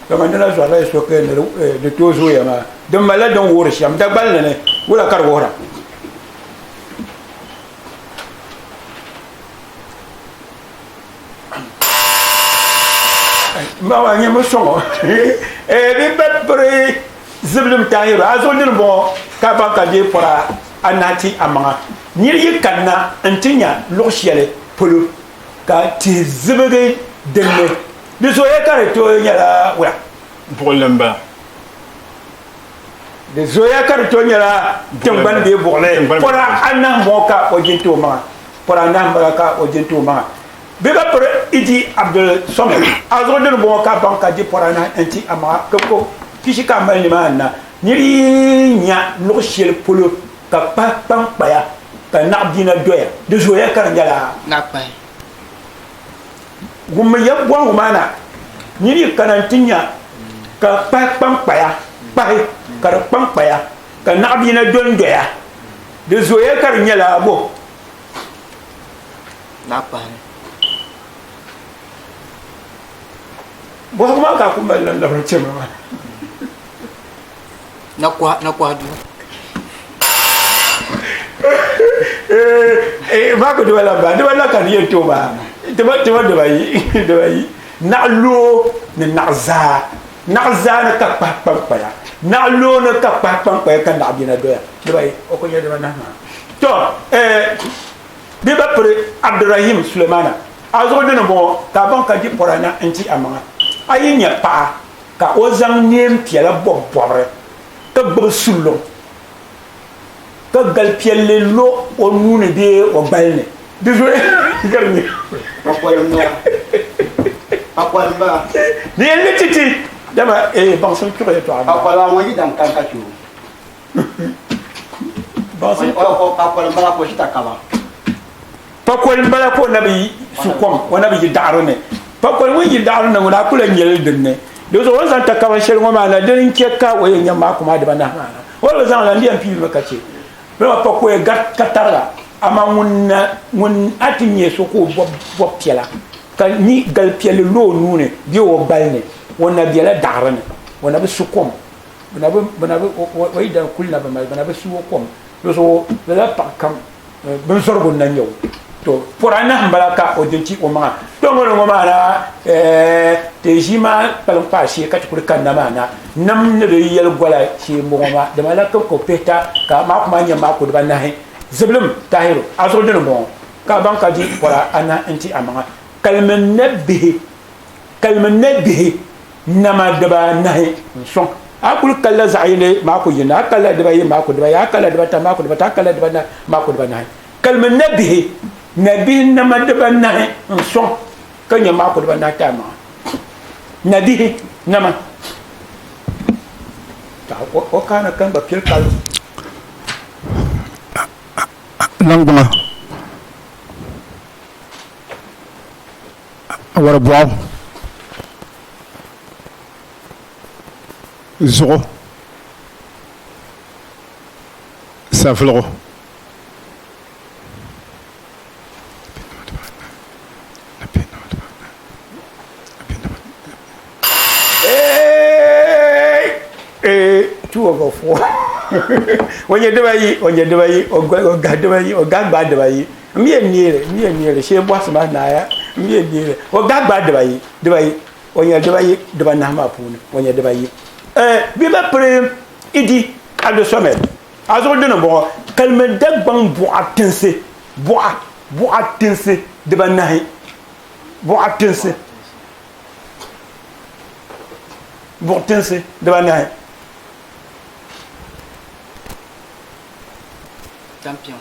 Dama di na zɔrila yi soke ni di tooi zooya maa, di malila din wuhiri shɛm Dagbanli ni, wula ka di wuhira? Mama nyɛ mi sɔŋɔ bi ba piri zibilim tahiru a zuɣu dini bɔŋɔ ka baŋ ka deei pɔra anahi ti amaŋa niri yi kanna n-ti nya luɣ shɛli polo ka tihi zibigi dinni di zooya ka di tooi nyɛla wula? Buɣili m-bala. Di zooya ka di tooi nyɛla tiŋgbani bee buɣili. Pɔra anahi m-bɔŋɔ ka o jin ti o maŋa. Pɔra anahi m-bala ka o jin ti o maŋa. Bɛ ba piri Idi Abdul Somad a zuɣu dini bɔŋɔ ka baŋ ka di pɔra anahi n-ti a maŋa ka ko pishi ka a mali nimaani na. Niri yi nya luɣ shɛli polo ka kpahi kpaŋkpaya ka naɣ bina doya, di zooya ka di nyɛla. Naɣ kpahi. Wummi ya bɔhigu maa na, Nir yi kana nti nya ka kpahi kpaŋkpaya, kpahi ka di kpaŋkpaya, ka naɣibina dondoya, di zooya ka di nyɛla bɔ? Naɣikpahi. Bɔhigu maa ka a ku mali lan labiri chɛ ma maa. Nakɔha duu. Maa ku diba la ba diba la ka di yɛn tooi maa tiba tiba dibayi dibayi naɣ loo ni naɣ zaa naɣ zaa ni ka kpahi kpaŋkpaya naɣ loo ni ka kpahi kpaŋkpaya ka naɣ bina doya dibayi o ku nyɛ dibanahi maa to bɛ ba piri Abdurahim Sulemana a zuɣu dini bɔŋɔ ka a baŋ ka di pɔra na n-ti a maŋa a yi nya paɣa ka o zaŋ neen piɛla bɔbi bɔbiri ka gbubi suluŋ ka gali piɛlli lo o nuu ni bee o gbali ni di zuɣu ka di nyɛ Pakoli m-bala. Di yɛn li titi dama baŋsim chuɣu yɛltɔɣa m-bala. Pakoli maa ŋun yi daŋ kani ka chɛ o. Baŋsim Pakoli m-bala ka o ʒi takaba. Pakoli m-bala ka o na bi su kom, o na bi yi daɣiri ni. Pakoli ŋun yi daɣiri ni ŋuna a ku lahi nyɛli din ni. Di zuɣu o ni zaŋ takaba shɛli ŋɔ maa na dini n-chɛ ka o yɛn nya maaku maa dibanahi maa na. O bi zaŋ la n-di yɛn pii mi ka chɛ. Dama pakoya gari ka tariga, amaa ŋun na ŋun a ti nya so ka o bɔbi bɔb piɛla ka ni gali piɛlli lo o nuu ni bee o gbali ni, o na bela daɣiri ni, o na bi su kom, bɛ na bi, bɛ na bi, o yi dali kuli na bi mali, bɛ na bi su o kom. Di zuɣu lala paɣ kam binzɔrigu n-na nyɛ o. To, pɔri anahi m-bala ka o di n-ti o maŋa. To ŋɔ ni ŋɔ maa na, ɛɛh, ti ʒii maa kpalim kpaai shee ka ti kuli kanna maa na. Nam ni di yɛli gola shee m-bɔŋɔ maa, di malila kibikib pihita ka maaku maa nyɛ maaku dibanahi. Zibilim, Tahiru, a zuɣu dini m-bɔŋɔ. Ka a baŋ ka di pɔra anahi n-ti amaŋa. Kalimi nabihi, kalimi nabihi nama dibaanahi n-sɔŋ. A kul kalila zaɣ yini maaku yini, a kalila dibayi maaku dibayi, a kalila dibata maaku dibata, a kalila dibanahi maaku dibanahi. Kalimi nabihi, nabihi nama dibanahi n-sɔŋ ka nya maaku dibanahi ti amaŋa. Nabihi nama. Ka o kaana ka n gba pili kalibu. Niŋgbuŋa wari bɔɣu zuɣu savuligu. Two over four. O nyɛ dibayi, o nyɛ dibayi, o gahi dibayi, o gahi gbaai dibayi. M mi yɛn neeli, m mi yɛn neeli, shee bɔhisi maa naaya, m mi yɛn neeli. O gahi gbaai dibayi, dibayi, o nyɛ dibayi dibanahi maa puuni, o nyɛ dibayi. Bɛ ba piri Idi Abdulsamad, a zuɣu dini m-bɔŋɔ, kalimi Dagbaŋ buɣa tinsi, buɣa, buɣa tinsi dibanahi. Buɣa tinsi buɣ tinsi dibanahi. Tampion.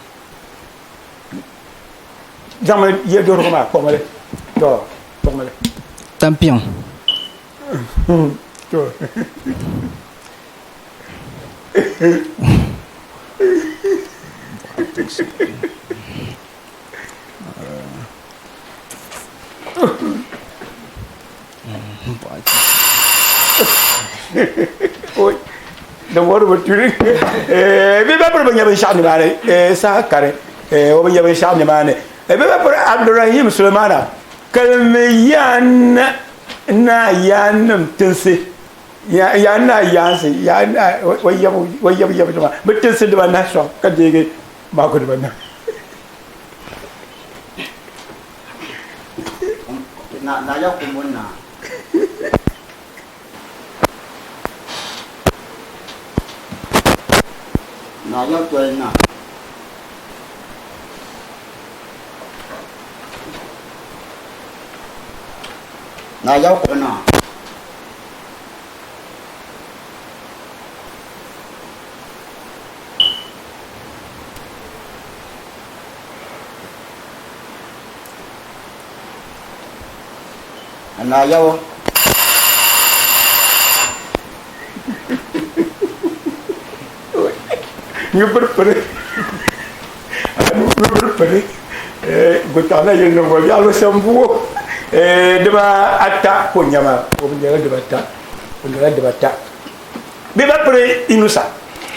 Zaŋmi yɛduhirigu maa kpuɣimi li. To, kpuɣimi li. Tampion. To. Din wuhiri bi turi bɛ ba piri bi nya binshɛɣu nimaani saha kari o bi nya binshɛɣu nimaani bɛ ba piri Abdurahim Sulemana kalimi yaan naa yaannim tinsi yaan naa yaansi yaan naa o yab yab nima bi tinsi dibanahi sɔŋ ka deegi maako dibanahi. Naa Yawɔ. Nyu piri piri nyu piri piri gutaɣa yili ni ŋɔ biɛɣu sambuo diba ata ka o nya maa o bi nyɛla dibata o nyɛla dibata bɛ ba piri inusa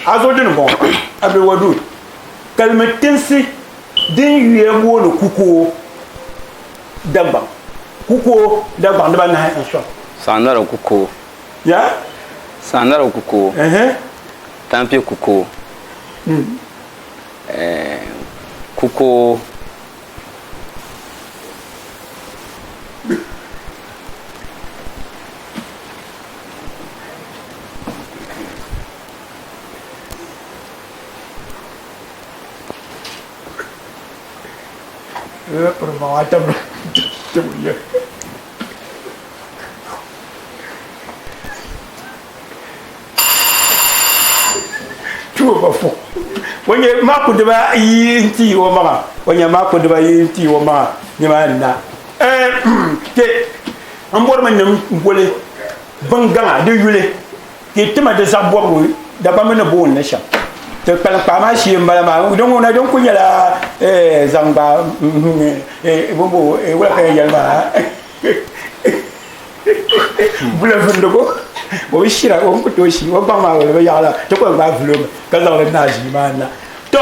a zuɣu dini bɔŋɔ Abdulwadud Kalimi tinsi din yuya booni Kukoo Dagbaŋ. Kukoo Dagbaŋ dibanahi n-sɔŋ. Saŋnara Kukoo. Ya? Saŋnara Kukoo. Tampi Kukoo. Kukoo. O nyɛ maaku dibaayi n-ti o maŋa o nyɛ maaku dibaayi n-ti o maŋa nimaani na kpe n bɔrimi ni n boli bingaŋa di yuli Ka yi tima di zaɣ bɔbigu Dagbamba ni booni li shɛm. Ti kpalim kpaa maa shee m-bala maa. Din ŋuna din kuli nyɛla zaŋ gbaai bɔmbo wula ka yɛn yɛli maa bula vundigu o bi shira o ni ku tooi shi o gbaŋ maa di bi yaɣi la ti kuli gbaai vulo mi ka zaŋ li naai ʒii maa na. To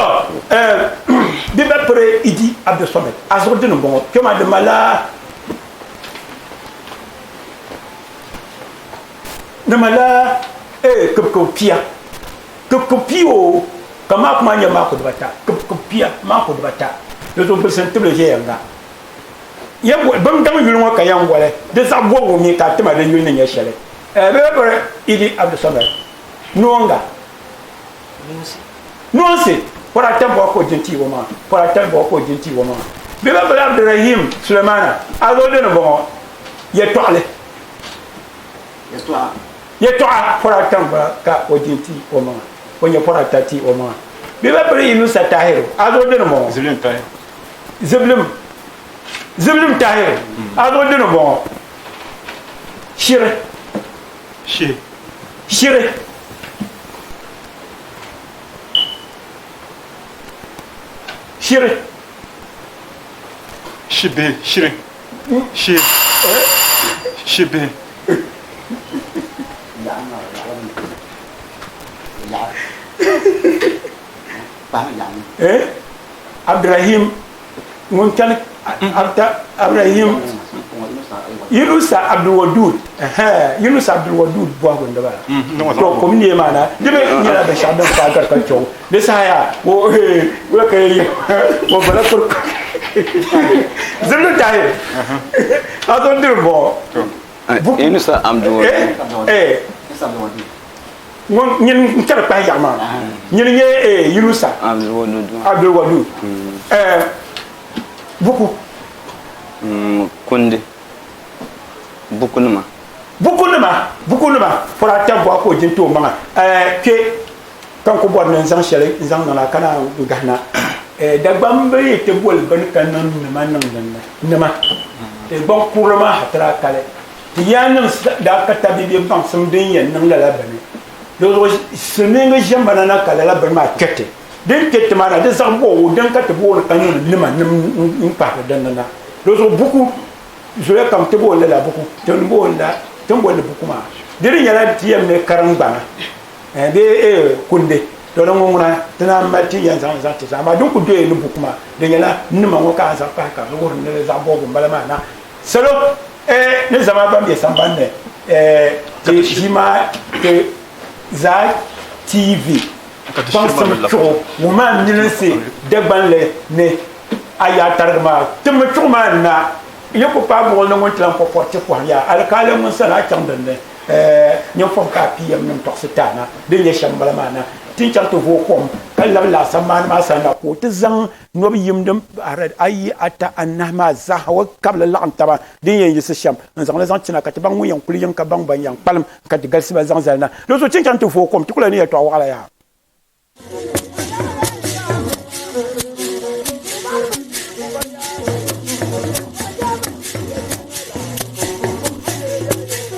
bɛ ba piri Idi Abdulsamad a zuɣu dini m-bɔŋɔ kpɛ maa di malila Di malila kibikib pia, kibikib pia o ka maaku maa nyɛ maaku dibata, kibikib pia maaku dibata. Di zuɣu gbilisi n tibili ʒɛya ŋa. Bin gaŋ yuli ŋɔ ka yɛn boli di zaɣ bɔbigu mi ka a tima di yuli ni nyɛ shɛli. Bɛ bɛ bɔri Idi Abdulsamad Noonga Noonsi pɔri a tani bɔɣu ka o jinti o maŋa pɔri a tani bɔɣu ka o jinti o maŋa. Bɛ ba pili Abdurahim Sulemana, a zuɣu dini bɔŋɔ? Yɛtɔɣili. Yɛtɔɣa pɔri ata m-bala ka o jin ti o maŋa. O nyɛ pɔri ata ti o maŋa. Bɛ ba pili Yunusa Tahiru, a zuɣu dini bɔŋɔ? Zibilim Tahiru. Zibilim. Zibilim Tahiru, a zuɣu dini bɔŋɔ? Shiri. Shihi. Shiri. Shiri. Shibihi. Shiri. Shihi. Shibihi. Eh? Abdurahim ŋun kani Abdurahim Yunusa Abdulwadud Yunusa Abdulwadud bɔhigu n dibala to kom neei maa na di mi nyɛla binshɛɣu din paai gari ka chɛ o di saha yaa o wula ka yi o bala kuri zibili tahi a zo diri bɔŋɔ Yunusa Abdulwadud ŋun nyini n kari kpahi yaɣa maa nyini nyɛ Yunusa Abdulwadud buku Kundi bukunima bukunima bukunima pɔri ata bɔha ka o jin ti o maŋa kpe ka n ku bɔri ni n zaŋ shɛli n zaŋ niŋna ka naan gahina Dagbamba yi ti boli bini ka niŋ nima niŋ dinni nima gbaŋ kurili maa ha ti daa kali ti yaannim daa ka tabibi baŋsim din yɛn niŋ lala bini di zuɣu silimiingi ʒiɛmbana na ka lala bini maa kpɛriti Din kpe ti maa na, di zaɣ bɔbu din ka ti booni ka niŋdi nima nim m-pahiri din ni na. Di zuɣu buku zuliya kam ti booni lala buku, ti ni booni la, ti ni booni buku maa. Di di nyɛla ti yɛn me karimgbana bee kundi, to di ŋɔ ŋuna ti naan mali ti yɛn zaŋ zaŋ ti zaa. Amaa din kuli doya ni buku maa, di nyɛla nima ŋɔ ka a zaŋ pahi ka di wuhiri ni di zaɣ bɔbigu m-bala maa na. Salo ni zama ban be sambani ni ti ʒii maa ti zaa TV. Baŋsim chuɣu ŋɔ maa milinsi Dagbanli ni a yaa tarigi maa timmi chuɣu maa na yi ku paai buɣili ni ŋun ti lan po pɔri ti pɔhim yaa alikaali ŋun sani a chaŋ din ni nyin fɔhim ka a PM nim tɔɣisi ti a na din nyɛ shɛm m-bala maa na ti ni chaŋ ti vooi kom ka labi laasabu maani maa sani na ka o ti zaŋ nɔbu yim din pahiri ayi, ata, anahi maa zaaha o kabili laɣim taba din yɛn yiɣisi shɛm n-zaŋ li zaŋ ti na ka ti baŋ ŋun yɛn kuli yiŋ ka baŋ ban yɛn kpalim ka ti galisi ba zaŋ zali na. Di zuɣu ti ni chaŋ ti vooi kom, ti ku lahi ni yɛtɔɣ waɣila yaha.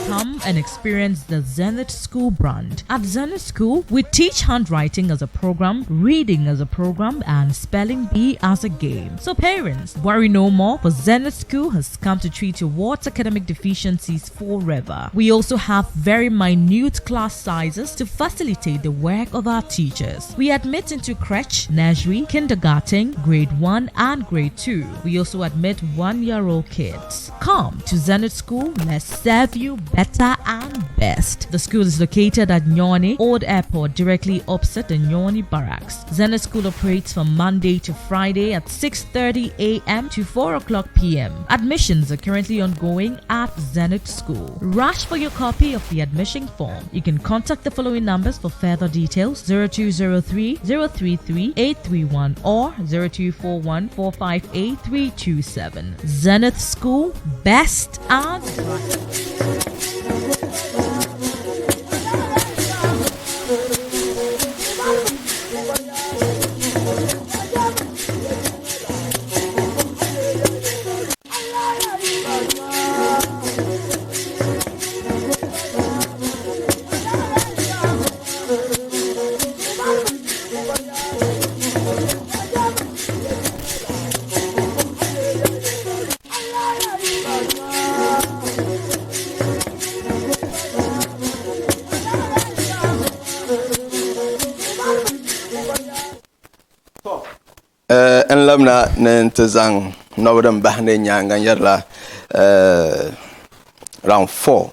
Come and experience the Zenith School brand. At Zenith School, we teach handwriting as a program, reading as a program, and spelling bee as a game. So parents, worry no more, for Zenith School has come to treat your ward's academic deficiencies forever. We also have very minute class sizes to facilitate the work of our teachers. We admit into crèche, nursery, kindergarten, grade 1 and grade 2. We also admit one-year-old kids. Come to Zenith School, let's serve you better and best. The school is located at Nyoni Old Airport, directly opposite the Nyoni Barracks. Zenith School operates from Monday to Friday at 6:30 a.m. to 4 o'clock p.m. Admissions are currently ongoing at Zenith School. Rush for your copy of the admission form. You can contact the following numbers for further details: 0203 033 831 or 0241 458 327. Zenith School, best and N labina ni n ti zaŋ nɔbu din bahindi nyaaŋa n yɛrila round 4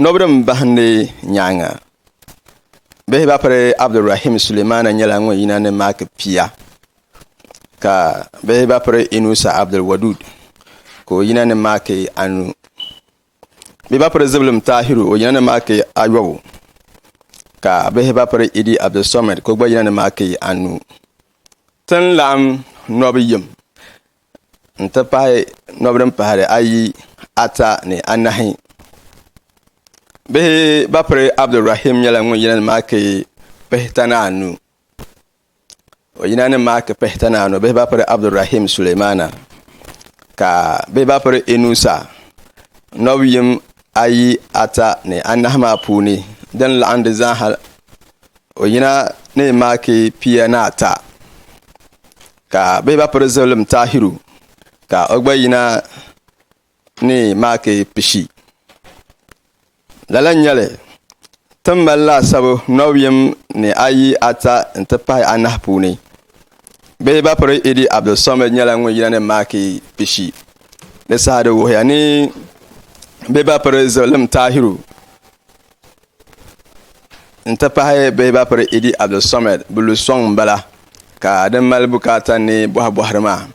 nɔbu din bahindi nyaaŋa bihi bapiri Abdulrahim Sulemana nyɛla ŋun yina ni maaki pia ka bihi bapiri Inusa Abdulwadud ka o yina ni maaki anu Bihi bapiri Zibilim Tahiru o yina ni maaki ayɔbu ka bihi bapiri Idi Abdulsamad ka o gba yina ni maaki anu. Ti ni laɣim nɔbu yim. N-ti pahi nɔbu din pahiri ayi, ata ni anahi. Bihi bapiri Abdulrahim nyɛla ŋun yina ni maaki pihita ni anu. O yina ni maaki pihita ni anu. Bihi bapiri Abdulrahim Sulemana ka bihi bapiri Inusa nɔbu yim, ayi, ata ni anahi maa puuni din laɣim di zaaha o yina ni maaki pia ni ata. Ka bihi ba piri zibilim Tahiru ka o gba yina ni maaki pishi. Lala n-nyɛli, ti ni mali laasabu nɔbuyim ni ayi, ata nti pahi anahi puuni. Bihi ba piri Idi Abdulsamad nyɛla ŋun yina ni maaki pishi. Di saha di wuhiya ni bihi ba piri zibilim Tahiru N-ti pahi bihi ba piri Idi Abdulsamad bɛ lu sɔŋ m-bala ka di mali bukaata ni bɔhibɔhiri maa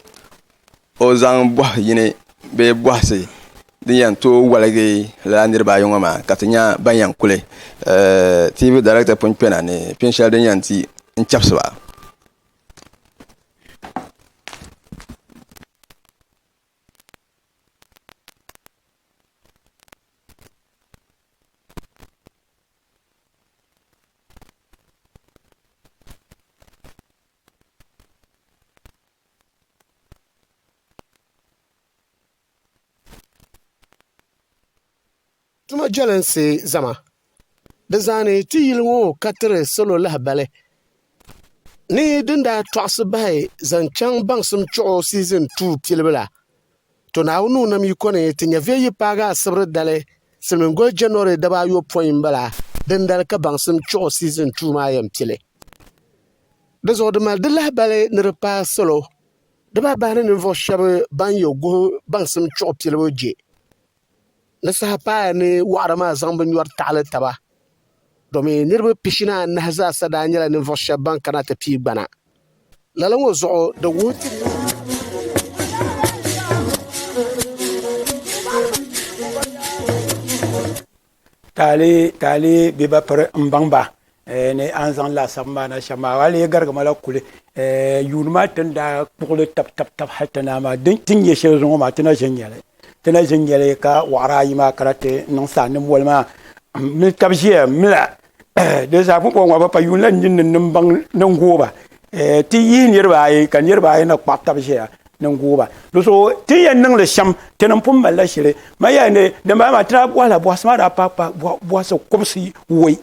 o zaŋ bɔhi yini bee bɔhisi din yɛn tooi waligi lala niriba ayi ŋɔ maa ka ti nya ban yɛn kuli TV director pun kpɛna ni pin shɛli din yɛn ti n-chɛbisi ba. Tuma jɛlinsi zama. Di zaani ti yili ŋɔ ka tiri salo lahabali ni din daa tɔɣisi bahi zaŋ chaŋ baŋsim chuɣu season 2 pilibu la. To Naawuni ni o nam yiko ni ti nyɛviya yi paagi asibiri dali silimiin goli January daba ayopɔin m-bala, dindali ka baŋsim chuɣu season 2 maa yɛn pili. Di zuɣu di mali di lahabali ni di paai salo dibaabahi ni ninvuɣ shɛba ban yɛn guhi baŋsim chuɣu pilibu je. Di saha paaya ni waɣiri maa zaŋ bɛ nyɔri taɣili taba domi niriba pishi ni anahi zaasa daa nyɛla ninvuɣ shɛba ban kana ti pii gbana. Lala ŋɔ zuɣu di wuhi ti Taali bɛ ba piri m-baŋ ba ni a ni zaŋ laasabu maa na shɛm maa, a lee garigi ma la kuli. Yuuni maa ti ni daa kpuɣi li tab tab tab hal ti naai maa, ti ni nya shɛli zuŋɔ maa ti na ʒi n-nya li. Ti na ʒi n-nya li ka waɣiri ayi maa kana ti niŋ saa nimmoli maa mini tab ʒiya mila. Di zaa pumpɔŋɔ ŋɔ bi pa yuuni la nini ni m-baŋ ni n gooi ba. Ti yihi niriba ayi ka niriba ayi na kpaɣi tab ʒiya ni n gooi ba. Di zuɣu ti ni yɛn niŋ li shɛm ti ni pun malila shili. Man yɛli ni dimbala maa ti daa bɔhila bɔhisi maa daa pahi pahi bɔhisi kɔbisi woi.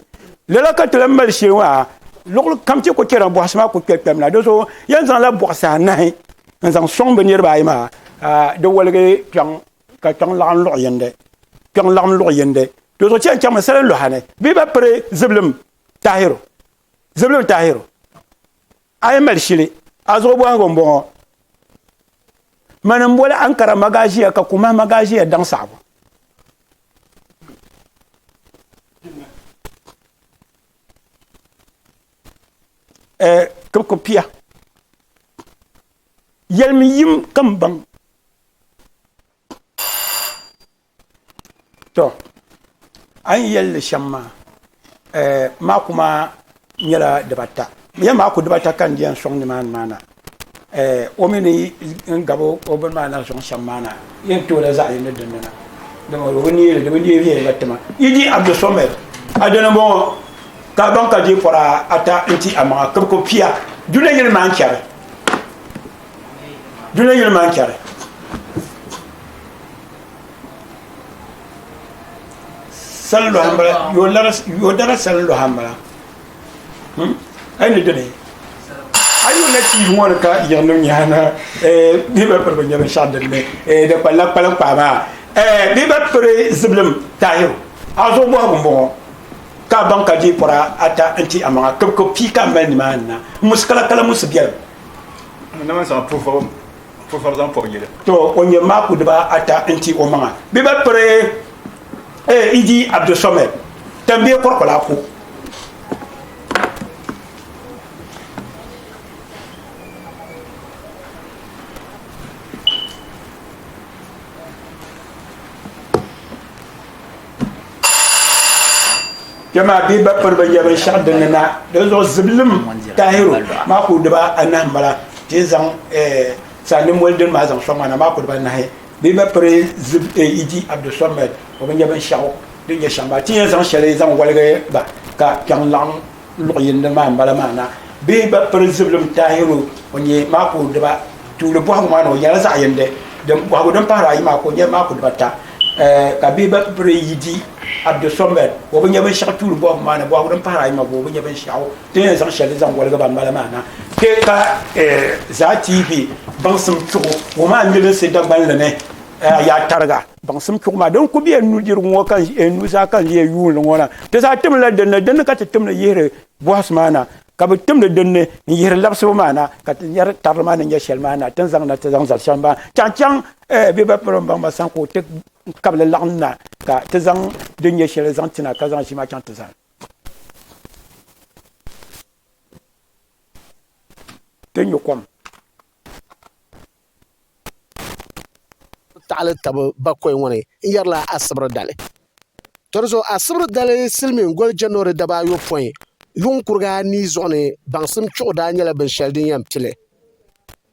Lala ka ti lahi mali shili maa luɣili kam ti ku chɛna bɔhisi maa ku kpɛrikpɛrimi na. Di zuɣu yɛn zaŋla bɔhisi anahi n zaŋ sɔŋ bɛ niriba ayi maa ka di woligi kpiɔŋ ka kpiɔŋ laɣim luɣ yindi kpiɔŋ laɣim luɣ yindi. Di zuɣu ti yɛn chaŋmi salin lɔha ni bɛ ba piri zibilim tahiru zibilim tahiru. A yi mali shili a zuɣu bɔhigu m-bɔŋɔ, Mani m-boli Ankara Magaʒia ka Kumahi Magaʒia daŋ saɣibu. Kibikib pia. Yɛlimi yim ka m baŋ. To, a ni yɛli li shɛm maa, maaku maa nyɛla dibata. N yɛli maaku dibata ka n di yɛn sɔŋ nimaani maa na. O mi ni n gabi o bini maa na sɔŋ shɛm maa na, yɛn ti o la zaɣ yini dinni na. Dama o bi neei li, di bi neei viɛnyɛla ti ma. Idi Abdulsamad, a dini m-bɔŋɔ, ka a baŋ ka deei pɔri ata n-ti amaŋa kibikib pia. Dunia yili maa n-chɛri. Dunia yili maa n-chɛri. Sali lɔha n bala yoodara sali lɔha n bala a yi ni dini a yi na chiibi ŋɔ ni ka yiɣinim nyaana bɛ ba piri bi nyɛ binshaɣu dinni di kpalila kpalim kpaa maa bɛ ba piri zibilim tahiru a zuɣu bɔhigu n bɔŋɔ ka a baŋ ka deei pɔra ata n ti amaŋa kibikib pii ka a mali nimaani na musi kala kala musi biɛlim Fufari zaŋ pɔbi yili. To o nyɛ maaku diba ata n-ti o maŋa. Bɛ ba piri Idi Abdulsamad Tambie kɔrikɔla ku. Kpɛma bɛ ba piri bɛ nyɛ binshɛɣu din ni na, di zuɣu zibilim Tahiru maaku diba anahi m-bala ti zaŋ. Sa ni moli dini maa zaŋ sɔŋ maa na maa kuli banahi bee ba piri zib Idi Abdulsamad o bi nya binshɛɣu din nyɛ shɛm maa ti yɛn zaŋ shɛli zaŋ woligi ba ka kpiɔŋ laɣim luɣ yindi maa m-bala maa na bee ba piri zibilim Tahiru o nyɛ maaku diba tuuli bɔhigu maa ni o nyɛla zaɣ yindi din bɔhigu din pahiri ayi maa ka o nyɛ maaku dibata ka bee ba piri Idi Abdulsamad o bi nya binshɛɣu tuuli bɔhigu maa ni bɔhigu din pahiri ayi maa ka o bi nya binshɛɣu Ti yɛn zaŋ shɛli zaŋ woligi ban bala maa na kpe ka Zaa TV baŋsim chuɣu ŋɔ maa milinsi Dagbanli ni yaa tariga. Baŋsim chuɣu maa din ku be nudirigu ŋɔ ka nuzaa ka n lee yuuni ŋɔ na, ti zaa timla dinni, dinni ka ti timdi yihiri bɔhisi maa na, ka bɛ timdi dinni n-yihiri labisibu maa na, ka ti nyari tarili maa ni nyɛ shɛli maa na, ti ni zaŋ na ti zaŋ zali shɛm maa. Chaŋ chaŋ bɛ ba polo m-baŋ ma sani ka o ti kabili laɣim na ka ti zaŋ din nyɛ shɛli zaŋ ti na ka zaŋ ʒii maa chaŋ ti zali. Ti nyu kom. Taɣili tabi bakɔi ŋɔ ni n-yɛrila asibiri dali. To di zuɣu asibiri dali silimiin goli January daba ayopɔin yuŋ kuriga anii zuɣu ni baŋsim chuɣu daa nyɛla binshɛli din yɛn pili.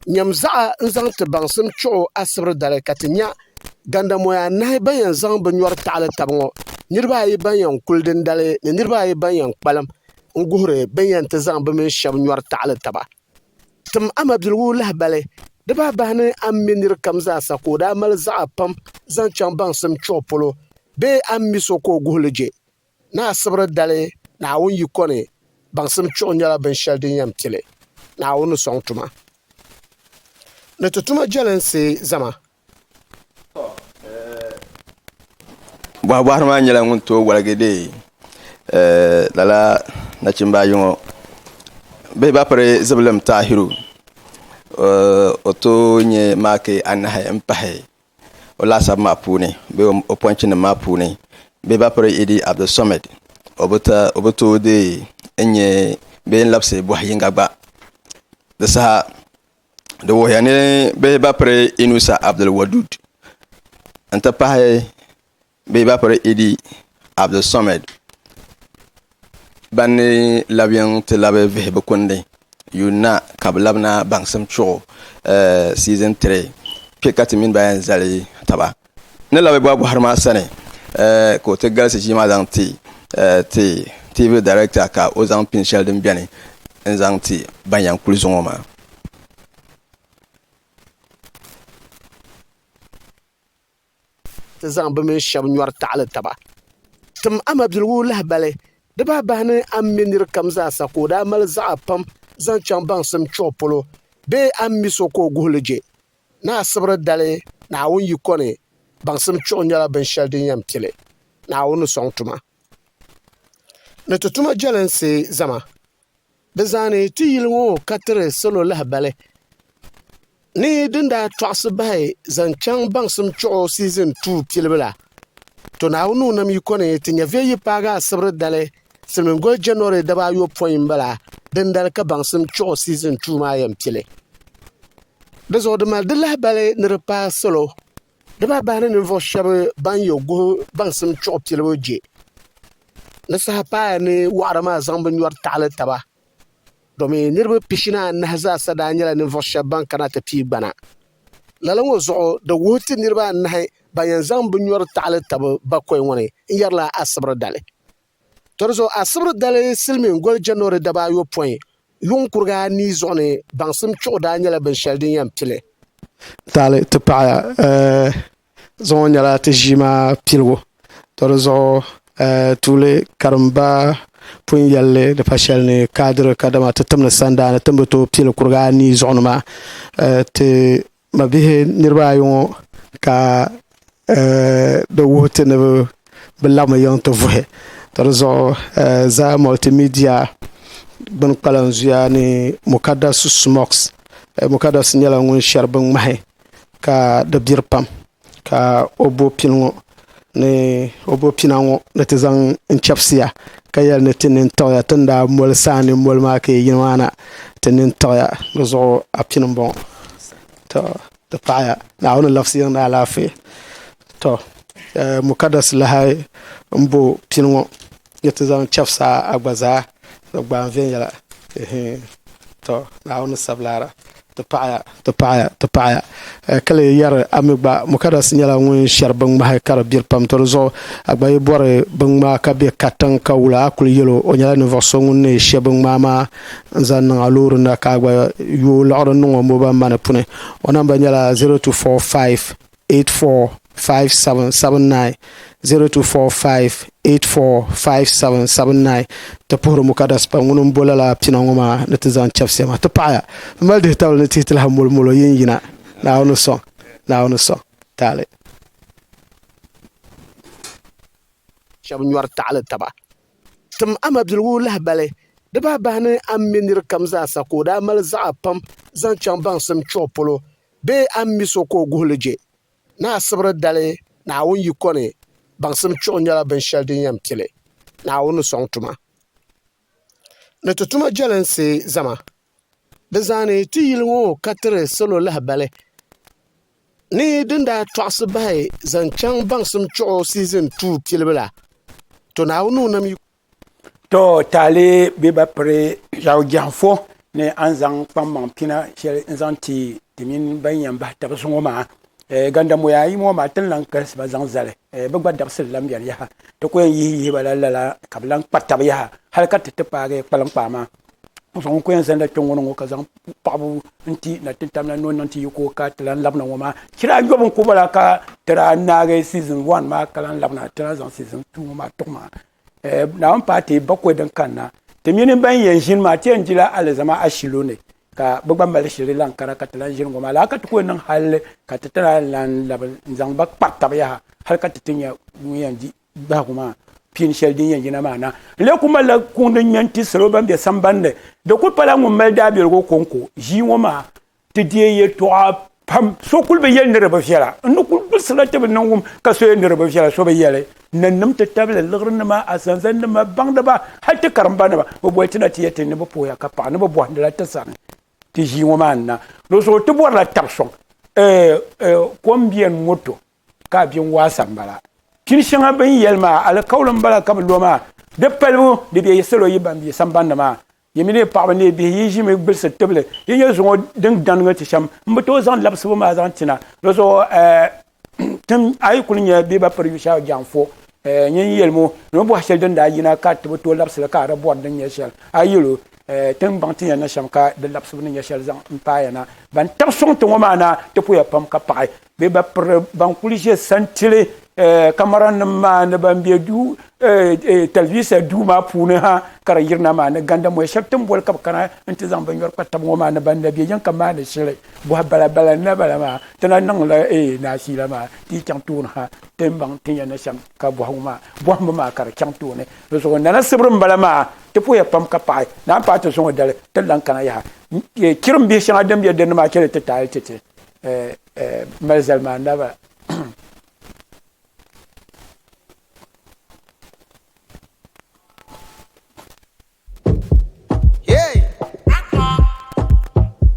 Nyam zaɣa n-zaŋ ti baŋsim chuɣu asibiri dali ka ti nya gandamoya anahi ban yɛn zaŋ bɛ nyɔri taɣili taba ŋɔ, niriba ayi ban yɛn kuli dindali ni niriba ayi ban yɛn kpalim n-guhiri bɛ ni yɛn ti zaŋ bɛ mini shɛba nyɔri taɣili taba. Tim a mabiligu lahibali dibaa bahi ni a ni mi nir kam zaasa ka o daa mali zaɣa pam zaŋ chaŋ baŋsim chuɣu polo bee a ni mi so ka o guhi li je. Ni asibiri dali, Naawuni yiko ni, baŋsim chuɣu nyɛla binshɛli din yɛn pili Naawuni ni sɔŋ tuma. Ni ti tuma jɛlinsi zama. Bɔhibɔhiri maa nyɛla ŋun tooi waligi deei lala nachimba ayi ŋɔ. Bihi ba piri Zibilim Tahiru o tooi nyɛ maaki anahi m-pahi o laasabu maa puuni bee o pɔnchinima maa puuni bee ba piri Idi Abdulsamad o bi tooi deei n-nyɛ bee n-labisi bɔhi yiŋga gba. Di saha di wuhiya ni bee ba piri Inusa Abdulwadud nti pahi bee ba piri Idi Abdulsamad ban ni labi yiŋ ti labi vihi bɛ kundi yuun na ka bɛ labina baŋsim chuɣu season 3 kpe ka ti mini ba yɛn zali taba. Ni labi bɔhi bɔhiri maa sani ka o ti galisi ʒii maa zaŋ ti ti TV director ka o zaŋ pini shɛli din beni n-zaŋ ti ban yɛn kuli zuŋɔ maa. Ti zaŋ bɛ mini shɛba nyɔri taɣili taba. Tim a mabiligu lahibali dibaa bahi ni a ni mi nir kam zaasa ka o daa mali zaɣa pam zaŋ chaŋ baŋsim chuɣu polo bee a ni mi so ka o guhi li je. Ni asibiri dali Naawuni yiko ni, baŋsim chuɣu nyɛla binshɛli din yɛn pili Naawuni ni sɔŋ tuma. Ni ti tuma jɛlinsi zama. Di zaani ti yili ŋɔ ka tiri salo lahibali ni din daa tɔɣisi bahi zaŋ chaŋ baŋsim chuɣu season 2 pilibu la. To Naawuni ni o nam yiko ni ti nyɛviya yi paagi asibiri dali silimiin goli January daba ayopɔin m-bala, dindali ka baŋsim chuɣu season 2 maa yɛn pili. Di zuɣu di mali di lahibali ni di paai salo dibaa bahi ni ninvuɣ shɛba ban yɛn guhi baŋsim chuɣu pilibu je. Di saha paaya ni waɣiri maa zaŋ bɛ nyɔri taɣili taba domi niriba pishi ni anahi zaasa daa nyɛla ninvuɣ shɛba ban kana ti pii gbana. Lala ŋɔ zuɣu di wuhi ti niriba anahi ban yɛn zaŋ bɛ nyɔri taɣili taba bakɔi ŋɔ ni n-yɛrila asibiri dali. To di zuɣu asibiri dali silimiin goli January daba ayopɔin yuŋ kuriga anii zuɣu ni baŋsim chuɣu daa nyɛla binshɛli din yɛn pili. Taali ti paɣiya zuŋɔ nyɛla ti ʒii maa piligu to di zuɣu tuuli karimba pun yɛlli di pa shɛli ni kaadiri kadama ti timdi sandaani ti ni bi tooi pili kuriga anii zuɣu ni maa ti Mabihi niriba ayi ŋɔ ka di wuhi ti ni bɛ labimi yiŋ ti vuhi to di zuɣu zaa multimedia gbuni kpalan zuya ni Mukaddas Smokes Mukaddas nyɛla ŋun shɛri binŋmahi ka di biri pam ka o bo pini ŋɔ ni o bo pina ŋɔ ni ti zaŋ n chɛbisiya ka yɛli ni ti nini tiɣiya ti ni daa moli saa ni moli maa ka yi yini maa na ti nini tiɣiya di zuɣu a pini m-bɔŋɔ to di paɣiya Naawuni labisi yiŋ ni alaafee to Mukaddas lahi m-bo pini ŋɔ ni ti zaŋ chɛbisi a gba zaa di gbaai viɛnyɛla to Naawuni sabi laara. Ti paɣiya, ti paɣiya, ti paɣiya. Ka lee yɛri a mi gba, Mukadas nyɛla ŋun shɛri binŋmahi ka di biri pam, to di zuɣu a gba yi bɔri binŋmaa ka be katiŋ ka wula, a kuli yɛl o, o nyɛla ninvuɣ so ŋun ni she binŋmaa maa n-zaŋ niŋ a loori na ka a gba yooi liɣiri niŋ o mobal mani puni. O namba nyɛla 0245 845779 0245845779 Ti puhiri Mukadas pam ŋuni m-bo lala pina ŋɔ maa ni ti zaŋ chɛbisiya maa. Ti paɣiya m mali dihitabili ni tihi ti lahi moli molo yin yina. Naawuni sɔŋ, Naawuni sɔŋ. Taali. Shɛba nyɔri taɣili taba. Tim a mabiligu lahibali di bahi bahi ni a ni mi nir kam zaasa ka o daa mali zaɣa pam zaŋ chaŋ baŋsim chuɣu polo bee a ni mi so ka o guhi li je ni asibiri dali Naawuni yiko ni baŋsim chuɣu nyɛla binshɛli din yɛn pili Naawuni ni sɔŋ tuma ni ti tuma jɛlinsi zama. Di zaani ti yili ŋɔ ka tiri salo lahibali ni din daa tɔɣisi bahi zaŋ chaŋ baŋsim chuɣu season 2 pilibu la, to Naawuni ni o nam yiko. To taali bɛ ba piri Yao Jianfo ni a ni zaŋ kpaŋmaŋ pina shɛli n-zaŋ ti ti mini ban yɛn bahi taba zuŋɔ maa. Gandamoya ayi ŋɔ maa ti ni lan kalisi ba zaŋ zali bɛ gba dabisili lan beni yaha. Ti ku yɛn yihi yihi ba la lala ka bɛ lan kpa taba yaha hali ka ti ti paagi kpaliŋkpaa maa. Zuŋɔ n ku yɛn zanila kpe ŋɔ ni ŋɔ ka zaŋ paɣabu n-ti na ti tamla ni o niŋ ti yiko ka ti lan labina ŋɔ maa. Chira ayɔbu n-ku bala ka ti daa naagi season 1 maa ka lan labina ti lan zaŋ season 2 ŋɔ maa tuɣi maa. Naawuni paai ti bakɔi din kanna ti mini ban yɛn ʒini maa ti yɛn dila alizama ashilo ni ka bɛ gba mali shili lan kana ka ti lan ʒini ŋɔ maa. Lala ka ti ku yɛn niŋ hali ka ti ti lan labi n-zaŋ ba kpari taba yaha hali ka ti ti nya ŋun yɛn di bahigu maa pin shɛli din yɛn yina maa na. N lee ku malila kuŋ din ŋme n-ti salo ban be samban ni. Di kul pala ŋun mali daabiligu kɔŋko ʒii ŋɔ maa ti deei yɛtɔɣa pam. So kul bi yɛli ni di bi viɛla. N ni kul gbulisirila ti bi niŋ wum ka so yɛli ni di bi viɛla, so bi yɛli. Nannim ti tabili liɣirinima, asanzanima, baŋdiba hal ti karimbanima bɛ boli ti na ti yɛli ti ni bɛ puhiya ka paɣi ni bɛ bɔhindila ti sani ti ʒii ŋɔ maa ni na. Di zuɣu ti bɔrila tab sɔŋ. Kom beni moto ka a bɛ n-waasa m-bala. Pini shɛŋa bɛ ni yɛli maa, alikauli m-bala ka bɛ lo maa. Di palibu, di be salo yi ban be samban ni maa. Yi mini yi paɣiba ni yi bihi yi ʒimi gbilisi tibili, yi nya zuŋɔ din dani ti shɛm, m bi tooi zaŋ labisibu maa zaŋ ti na. Di zuɣu tim a yi kuli nya bɛ ba piri yu shɛli Jaŋfo, nyin yɛlimi ni o bɔhi shɛli din daa yina ka ti bi tooi labisili ka a di bɔri din nyɛ shɛli. A yɛl o, Ti ni baŋ ti yɛn niŋ shɛm ka di labisibu ni nyɛ shɛli zaŋ m-paai ya na. Ban tabi sɔŋ ti ŋɔ maa na ti puya pam ka paɣi. Bɛ ba piri ban kuli ʒe santili kamaranim maa ni ban be duu talivisa duu maa puuni ha ka di yirina maa ni gandamɔya shɛba ti ni boli ka bɛ kana nti zaŋ binyɔri kpa taba ŋɔ maa ni ban na be yiŋ ka maani shili bɔhi bala bala n-na bala maa ti na niŋla naasiila maa ti yi chaŋ tooni ha ti ni baŋ ti ni yɛn niŋ shɛm ka bɔhigu maa bɔhimbu maa ka di chaŋ tooni. Di zuɣu nana sibiri m-bala maa ti puhiya pam ka paɣi naan paai ti zuŋɔ dali ti lan kana yaha chirim bihi shɛŋa din be din ni maa chɛli ti taali ti ti mali zali maa naba. Hey!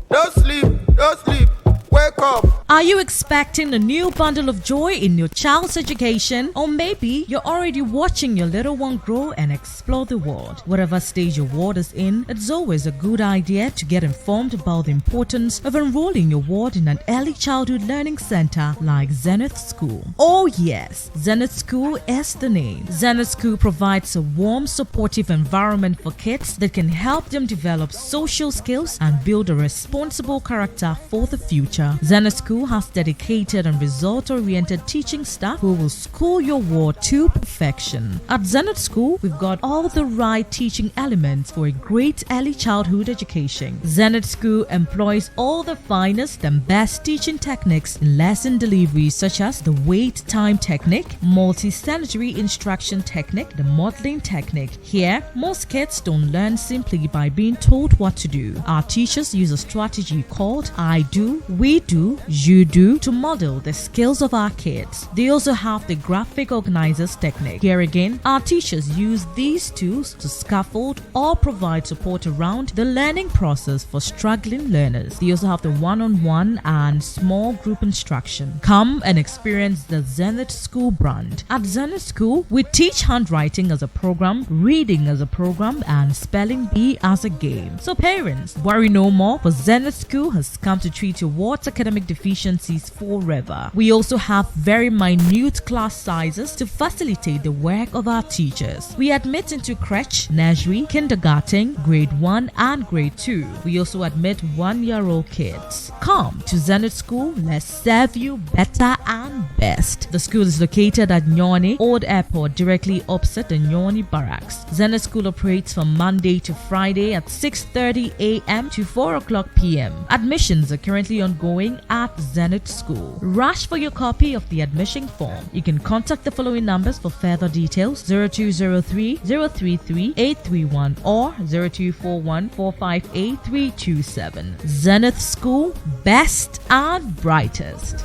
Don't sleep, don't sleep, wake up. Are you expecting a new bundle of joy in your child's education? Or maybe you're already watching your little one grow and explore the world. Whatever stage your ward is in, it's always a good idea to get informed about the importance of enrolling your ward in an early childhood learning center like Zenith School. Oh, yes, Zenith School is the name. Zenith School provides a warm, supportive environment for kids that can help them develop social skills and build a responsible character for the future. Zenith School has dedicated and result oriented teaching staff who will school your ward to perfection. At Zenith School, we've got all the right teaching elements for a great early childhood education. Zenith School employs all the finest and best teaching techniques in lesson delivery, such as the wait time technique, multi-sensory instruction technique, the modeling technique. Here, most kids don't learn simply by being told what to do. Our teachers use a strategy called I do, we do, you do. do to model the skills of our kids. They also have the graphic organizers technique. Here again, our teachers use these tools to scaffold or provide support around the learning process for struggling learners. They also have the one on one and small group instruction. Come and experience the Zenith School brand. At Zenith School, we teach handwriting as a program, reading as a program, and spelling bee as a game. So, parents, worry no more, for Zenith School has come to treat your ward's academic deficiencies forever. We also have very minute class sizes to facilitate the work of our teachers. We admit into crèche, nursery, kindergarten, grade 1 and grade 2. We also admit 1-year-old kids. Come to Zenith School, let's serve you better and best. The school is located at Nyoni Old Airport, directly opposite the Nyoni Barracks. Zenith School operates from Monday to Friday at 6:30 a.m. to 4 o'clock p.m. Admissions are currently ongoing at Zenith School. Rush for your copy of the admission form. You can contact the following numbers for further details: 0203 033 831 or 0241 458 327. Zenith School, best and brightest.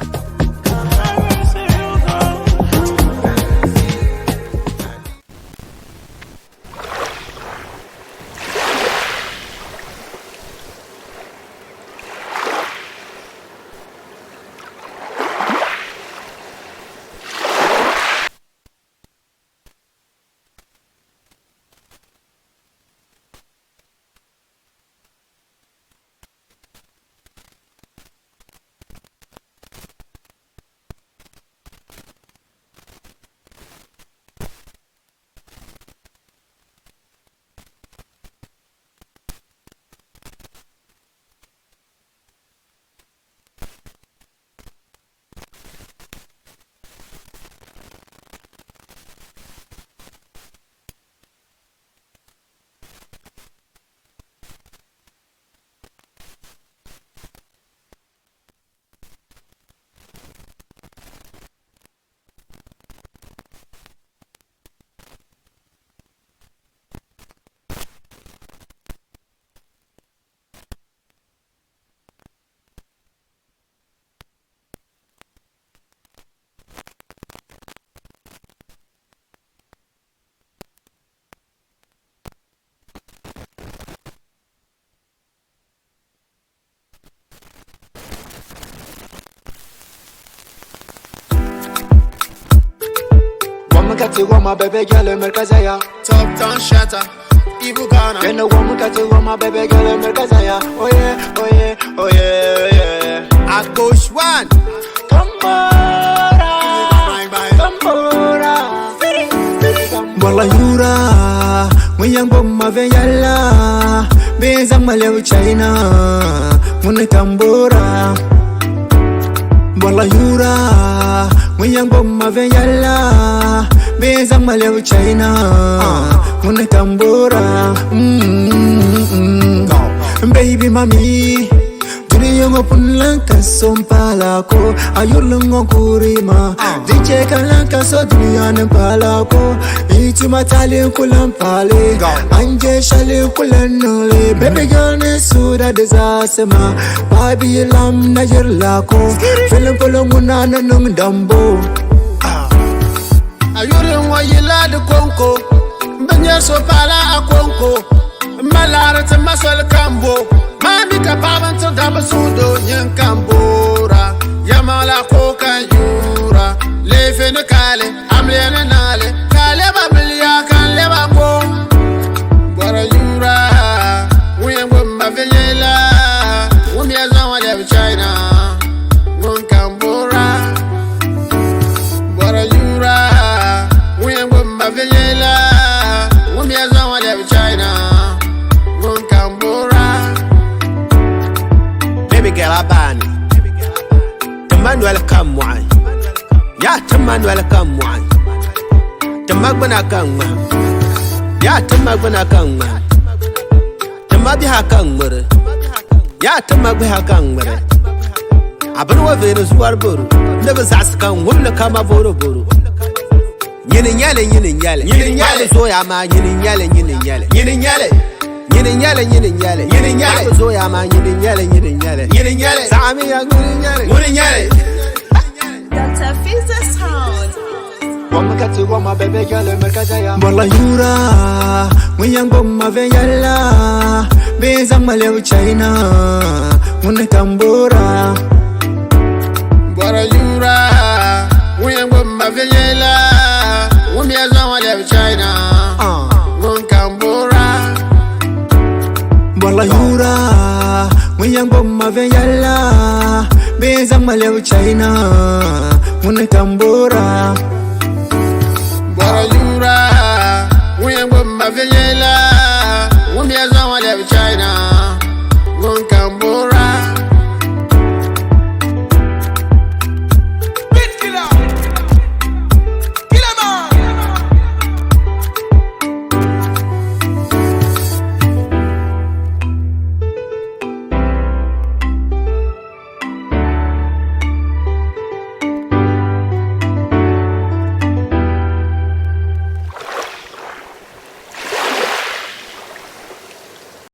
Woman got to my baby girl in Mercazaya. Top town shatter, Ibu Ghana. You know woman got to my baby girl in Mercazaya. Oh yeah, oh yeah, oh yeah, yeah. I go one. Tambora, tambora. Wala yura, muyang bomma venyala. Bezang malew China, muna tambora. Wala yura, muyang bomma venyala. Bezang malew China, muna tambora. Baby mami, Duniya punlan kaso palako, ayurlungo kurima. Diche kalan kaso duniya ne palako, itu matali kulan pale, anje shali kulan nule. Baby girl ne sura desasema, baby lam na jirlako, film polo muna na nung dambo. Ayurin wayila de konko, benye so pala a konko, malara te masol kambo. Mami ka paban to damba sudo nyen kambora, yamala koka yura, lefe ne kale, amle ne nale, kale ba milia kan le ba mo. Bora yura, uye ngomba venyela, umye zawa le China, ngon kambora. Bora yura, uye ngomba venyela, umye zawa le China, ngon kambora. Baby girl abani Manuel kamwai Ya Manuel kamwai Tamagbana kamwa Ya tamagbana kamwa Tamabiha kamwere Ya tamagbiha kamwere Abin wa vere zuwar buru Nebe zas kan wumle kama buru buru Nyini nyale nyini nyale nyini nyale soya ma nyini nyale nyini nyale nyini nyale. Nyini nyɛli nyini nyɛli nyini nyɛli paɣaba zooya maa nyini nyɛli nyini nyɛli nyini nyɛli saɣamiya ŋuni nyɛli ŋuni nyɛli. Dr. Fizza Sound. Bɔrila yura ŋun yɛn gbubi ma viɛnyɛla bee n zaŋ ma lɛbi China ŋuni ka n boora. Bɔra yura ŋun yɛn gbubi ma viɛnyɛla ŋun mi zaŋ ma lɛbi China ŋun ka n boora. Bɔrila yura ŋun yɛn gbubi ma viɛnyɛla bee n zaŋ ma lɛbi China ŋuni ka n boora. Bɔra yura ŋun yɛn gbubi ma viɛnyɛla.